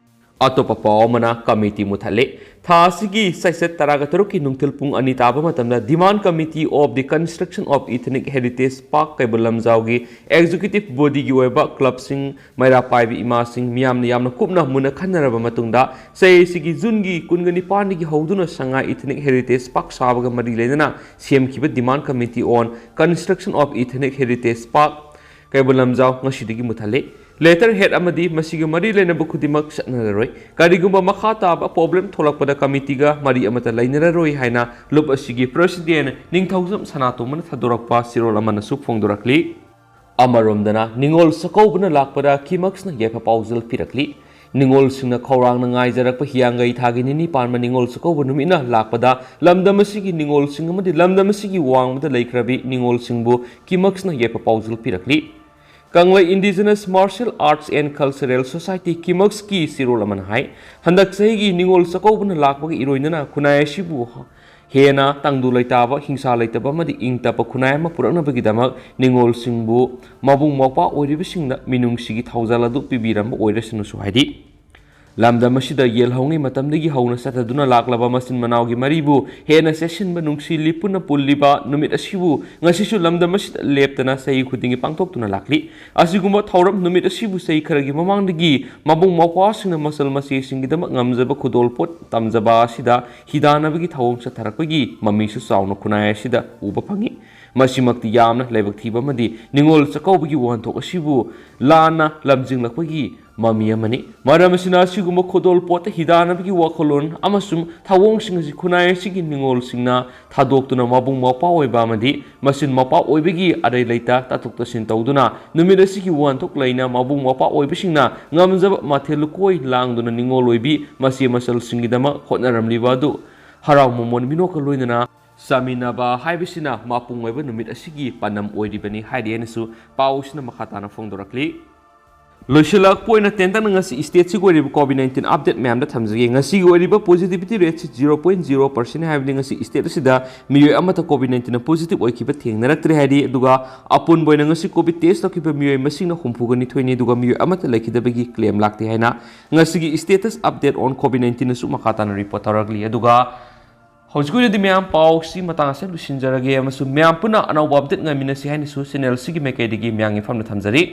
ꯑꯇꯣꯞꯄ ꯄꯥꯎ ꯑꯃꯅ, ꯀꯃꯤꯇꯤ ꯃꯨꯠꯊꯠꯂꯦ꯫ ꯊꯥ ꯑꯁꯤꯒꯤ ꯆꯩꯆꯠ ꯇꯔꯥꯒ ꯇꯔꯨꯛꯀꯤ ꯅꯨꯡꯊꯤꯜ ꯄꯨꯡ ꯑꯅꯤ ꯇꯥꯕ ꯃꯇꯝꯗ Demand Committee of the Construction of Ethnic Heritage Park Keibul Lamjao ꯑꯦꯛꯖꯤꯀ꯭ꯌꯨꯇꯤꯚ ꯕꯣꯗꯤꯒꯤ ꯑꯣꯏꯕ ꯀ꯭ꯂꯕꯁꯤꯡ, ꯃꯩꯔꯥ ꯄꯥꯏꯕꯤ ꯏꯃꯥꯁꯤꯡ, ꯃꯤꯌꯥꯝꯅ ꯌꯥꯝꯅ ꯀꯨꯞꯅ ꯃꯨꯟꯅ ꯈꯟꯅꯔꯕ ꯃꯇꯨꯡꯗ, ꯆꯍꯤ ꯑꯁꯤꯒꯤ ꯖꯨꯟꯒꯤ ꯀꯨꯟꯒ ꯅꯤꯄꯥꯟꯗꯒꯤ ꯍꯧꯗꯨꯅ ꯁꯉꯥꯏ ꯏꯊꯅꯤꯛ ꯍꯦꯔꯤꯇꯦꯖ ꯄꯥꯛ ꯁꯥꯕꯒ ꯃꯔꯤ ꯂꯩꯅꯅ ꯁꯦꯝꯈꯤꯕ Demand Committee on Construction of Ethnic Heritage Park Keibul Lamjao ꯉꯁꯤꯗꯒꯤ ꯃꯨꯠꯊꯠꯂꯤ꯫ ꯂꯦꯇꯔ ꯍꯦꯗ ꯑꯃꯗꯤ ꯃꯁꯤꯒ ꯃꯔꯤ ꯂꯩꯅꯕ ꯈꯨꯗꯤꯡꯃꯛ ꯆꯠꯅꯔꯔꯣꯏ꯫ ꯀꯔꯤꯒꯨꯝꯕ ꯃꯈꯥ ꯇꯥꯕ ꯄ꯭ꯔꯣꯕ꯭ꯂꯦꯝ ꯊꯣꯛꯂꯛꯄꯗ ꯀꯃꯤꯇꯤꯒ ꯃꯔꯤ ꯑꯃꯠꯇ ꯂꯩꯅꯔꯔꯣꯏ ꯍꯥꯏꯅ ꯂꯨꯞ ꯑꯁꯤꯒꯤ ꯄ꯭ꯔꯦꯁꯤꯗꯦꯟ ꯅꯤꯡꯊꯧꯖꯝ ꯁꯅꯥꯇꯣꯝꯕꯅ ꯊꯥꯗꯣꯔꯛꯄ ꯆꯦꯔꯣꯜ ꯑꯃꯅꯁꯨ ꯐꯣꯡꯗꯣꯔꯛꯂꯤ꯫ ꯑꯃꯔꯣꯝꯗꯅ, ꯅꯤꯉꯣꯜ ꯆꯥꯛꯀꯧꯕꯅ ꯂꯥꯛꯄꯗ ꯀꯤꯃꯛꯁꯅ ꯌꯥꯏꯐ ꯄꯥꯎꯖꯦꯜ ꯄꯤꯔꯛꯂꯤ꯫ ꯅꯤꯉꯣꯜꯁꯤꯡꯅ ꯈꯧꯔꯥꯡꯅ ꯉꯥꯏꯖꯔꯛꯄ ꯍꯤꯌꯥꯡꯒꯩ ꯊꯥꯒꯤ ꯅꯤꯅꯤ ꯄꯥꯟꯕ ꯅꯤꯉꯣꯜ ꯆꯥꯛꯀꯧꯕ ꯅꯨꯃꯤꯠꯅ ꯂꯥꯛꯄꯗ ꯂꯝꯗꯝ ꯑꯁꯤꯒꯤ ꯅꯤꯉꯣꯜꯁꯤꯡ ꯑꯃꯗꯤ ꯂꯝꯗꯝ ꯑꯁꯤꯒꯤ ꯋꯥꯡꯃꯗ ꯂꯩꯈ꯭ꯔꯕꯤ ꯅꯤꯉꯣꯜꯁꯤꯡꯕꯨ ꯀꯤꯃꯛꯁꯅ ꯌꯥꯏꯐ ꯄꯥꯎꯖꯦꯜ ꯄꯤꯔꯛꯂꯤ꯫ ꯀꯪꯂꯩ Indigenous Martial Arts and Cultural Society, ꯀꯤꯃꯛꯁꯀꯤ ꯆꯦꯔꯣꯜ ꯑꯃꯅ ꯍꯥꯏ, ꯍꯟꯗꯛ ꯆꯍꯤꯒꯤ ꯅꯤꯉꯣꯜ ꯆꯥꯛꯀꯧꯕꯅ ꯂꯥꯛꯄꯒ ꯏꯔꯣꯏꯅꯅ ꯈꯨꯟꯅꯥꯏ ꯑꯁꯤꯕꯨ ꯍꯦꯟꯅ ꯇꯪꯗꯨ ꯂꯩꯇꯥꯕ, ꯍꯤꯡꯁꯥ ꯂꯩꯇꯕ ꯑꯃꯗꯤ ꯏꯪ ꯇꯞꯄ ꯈꯨꯟꯅꯥꯏ ꯑꯃ ꯄꯨꯔꯛꯅꯕꯒꯤꯗꯃꯛ ꯅꯤꯉꯣꯜꯁꯤꯡꯕꯨ ꯃꯕꯨꯡ ꯃꯧꯄ꯭ꯋꯥ ꯑꯣꯏꯔꯤꯕꯁꯤꯡꯅ ꯃꯤꯅꯨꯡꯁꯤꯒꯤ ꯊꯧꯖꯥꯜ ꯑꯗꯨ ꯄꯤꯕꯤꯔꯝꯕ ꯑꯣꯏꯔꯁꯅꯨꯁꯨ ꯍꯥꯏꯔꯤ꯫ ꯂꯝꯗꯝ ꯑꯁꯤꯗ ꯌꯦꯜꯍꯧꯉꯩ ꯃꯇꯝꯗꯒꯤ ꯍꯧꯅ ꯆꯠꯊꯗꯨꯅ ꯂꯥꯛꯂꯕ ꯃꯆꯤꯟ ꯃꯅꯥꯎꯒꯤ ꯃꯔꯤꯕꯨ ꯍꯦꯟꯅ ꯆꯦꯠꯁꯤꯟꯕ ꯅꯨꯡꯁꯤ ꯂꯤꯄꯨꯟꯅ ꯄꯨꯜꯂꯤꯕ ꯅꯨꯃꯤꯠ ꯑꯁꯤꯕꯨ ꯉꯁꯤꯁꯨ ꯂꯝꯗꯝ ꯑꯁꯤꯗ ꯂꯦꯞꯇꯅ ꯆꯍꯤ ꯈꯨꯗꯤꯡꯒꯤ ꯄꯥꯡꯊꯣꯛꯇꯨꯅ ꯂꯥꯛꯂꯤ꯫ ꯑꯁꯤꯒꯨꯝꯕ ꯊꯧꯔꯝ ꯅꯨꯃꯤꯠ ꯑꯁꯤꯕꯨ ꯆꯍꯤ ꯈꯔꯒꯤ ꯃꯃꯥꯡꯗꯒꯤ ꯃꯕꯨꯡ ꯃꯧꯄ꯭ꯋꯥꯁꯤꯡꯅ ꯃꯆꯜ ꯃꯆꯦꯁꯤꯡꯒꯤꯗꯃꯛ ꯉꯝꯖꯕ ꯈꯨꯗꯣꯜꯄꯣꯠ ꯇꯝꯖꯕ ꯑꯁꯤꯗ ꯍꯤꯗꯥꯟꯅꯕꯒꯤ ꯊꯧꯑꯣꯡ ꯆꯠꯊꯔꯛꯄꯒꯤ ꯃꯃꯤꯁꯨ ꯆꯥꯎꯅ ꯈꯨꯟꯅꯥꯏ ꯑꯁꯤꯗ ꯎꯕ ꯐꯪꯉꯤ꯫ ꯃꯁꯤꯃꯛꯇꯤ ꯌꯥꯝꯅ ꯂꯥꯏꯕꯛ ꯊꯤꯕ ꯑꯃꯗꯤ ꯅꯤꯉꯣꯜ ꯆꯥꯛꯀꯧꯕꯒꯤ ꯋꯥꯍꯟꯊꯣꯛ ꯑꯁꯤꯕꯨ ꯂꯥꯟꯅ ꯂꯝꯖꯤꯡꯂꯛꯄꯒꯤ ꯃꯃꯤ ꯑꯃꯅꯤ꯫ ꯃꯔꯝ ꯑꯁꯤꯅ, ꯑꯁꯤꯒꯨꯝꯕ ꯈꯨꯗꯣꯜ ꯄꯣꯠꯇ ꯍꯤꯗꯥꯟꯅꯕꯒꯤ ꯋꯥꯈꯜꯂꯣꯟ ꯑꯃꯁꯨꯡ ꯊꯧꯑꯣꯡꯁꯤꯡ ꯑꯁꯤ ꯈꯨꯟꯅꯥꯏ ꯑꯁꯤꯒꯤ ꯅꯤꯉꯣꯜꯁꯤꯡꯅ ꯊꯥꯗꯣꯛꯇꯨꯅ ꯃꯕꯨꯡ ꯃꯧꯄ꯭ꯋꯥ ꯑꯣꯏꯕ ꯑꯃꯗꯤ ꯃꯆꯤꯟ ꯃꯧꯄ꯭ꯋꯥ ꯑꯣꯏꯕꯒꯤ ꯑꯔꯩ ꯂꯩꯇ ꯇꯥꯊꯣꯛ ꯇꯥꯁꯤꯟ ꯇꯧꯗꯨꯅ ꯅꯨꯃꯤꯠ ꯑꯁꯤꯒꯤ ꯋꯥꯍꯟꯊꯣꯛ ꯂꯩꯅ ꯃꯕꯨꯡ ꯃꯧꯄ꯭ꯋꯥ ꯑꯣꯏꯕꯁꯤꯡꯅ ꯉꯝꯖꯕ ꯃꯊꯦꯜ ꯂꯨꯀꯣꯏ ꯂꯥꯡꯗꯨꯅ ꯅꯤꯉꯣꯜ ꯑꯣꯏꯕꯤ ꯃꯆꯦ ꯃꯆꯜꯁꯤꯡꯒꯤꯗꯃꯛ ꯍꯣꯠꯅꯔꯝꯂꯤꯕ ꯑꯗꯨ ꯍꯔꯥꯎ ꯃꯃꯣꯟ ꯃꯤꯅꯣꯛꯀ ꯂꯣꯏꯅꯅ ꯆꯥꯃꯤꯟꯅꯕ ꯍꯥꯏꯕꯁꯤꯅ ꯃꯄꯨꯡ ꯑꯣꯏꯕ ꯅꯨꯃꯤꯠ ꯑꯁꯤꯒꯤ ꯄꯥꯟꯗꯝ ꯑꯣꯏꯔꯤꯕꯅꯤ ꯍꯥꯏꯔꯤ ꯍꯥꯏꯅꯁꯨ ꯄꯥꯎꯁꯤꯅ ꯃꯈꯥ ꯇꯥꯅ ꯐꯣꯡꯗꯣꯔꯛꯂꯤ꯫ ꯂꯣꯏꯁꯤꯜꯂꯛꯄ ꯑꯣꯏꯅ ꯇꯦꯟꯇꯛꯅ ꯉꯁꯤ state-ꯁꯤꯒꯤ ꯑꯣꯏꯔꯤꯕ COVID nineteen update ꯃꯌꯥꯝꯗ ꯊꯝꯖꯒꯦ꯫ ꯉꯁꯤꯒꯤ ꯑꯣꯏꯔꯤꯕ positivity rate-ꯁꯤ zero point zero percent ꯍꯥꯏꯕꯗꯤ ꯉꯁꯤ state ꯑꯁꯤꯗ ꯃꯤꯑꯣꯏ ꯑꯃꯠꯇ COVID nineteen-ꯅ positive ꯑꯣꯏꯈꯤꯕ ꯊꯦꯡꯅꯔꯛꯇ꯭ꯔꯦ ꯍꯥꯏꯔꯤ꯫ ꯑꯗꯨꯒ ꯑꯄꯨꯟꯕ ꯑꯣꯏꯅ ꯉꯁꯤ COVID test ꯇꯧꯈꯤꯕ ꯃꯤꯑꯣꯏ ꯃꯁꯤꯡꯅ ꯍꯨꯝꯐꯨꯒ ꯅꯤꯊꯣꯏꯅꯤ, ꯑꯗꯨꯒ ꯃꯤꯑꯣꯏ ꯑꯃꯠꯇ ꯂꯩꯈꯤꯗꯕꯒꯤ claim ꯂꯥꯛꯇꯦ ꯍꯥꯏꯅ ꯉꯁꯤꯒꯤ status update on COVID nineteen-ꯅꯁꯨ ꯃꯈꯥ ꯇꯥꯅ report ꯇꯧꯔꯛꯂꯤ꯫ ꯑꯗꯨꯒ ꯍꯧꯖꯤꯛ ꯑꯣꯏꯅꯗꯤ ꯃꯌꯥꯝ ꯄꯥꯎꯁꯤ ꯃꯇꯥꯡ ꯑꯁꯤꯗ ꯂꯣꯏꯁꯤꯟꯖꯔꯒꯦ ꯑꯃꯁꯨꯡ ꯃꯌꯥꯝ ꯄꯨꯟꯅ ꯑꯅꯧꯕ update ꯉꯥꯏꯃꯤꯟꯅꯁꯤ ꯍꯥꯏꯅꯁꯨ channel-ꯁꯤꯒꯤ ꯃꯥꯏꯀꯩꯗꯒꯤ ꯃꯌꯥꯝꯒꯤ ꯃꯐꯝꯗ ꯊꯝꯖꯔꯤ꯫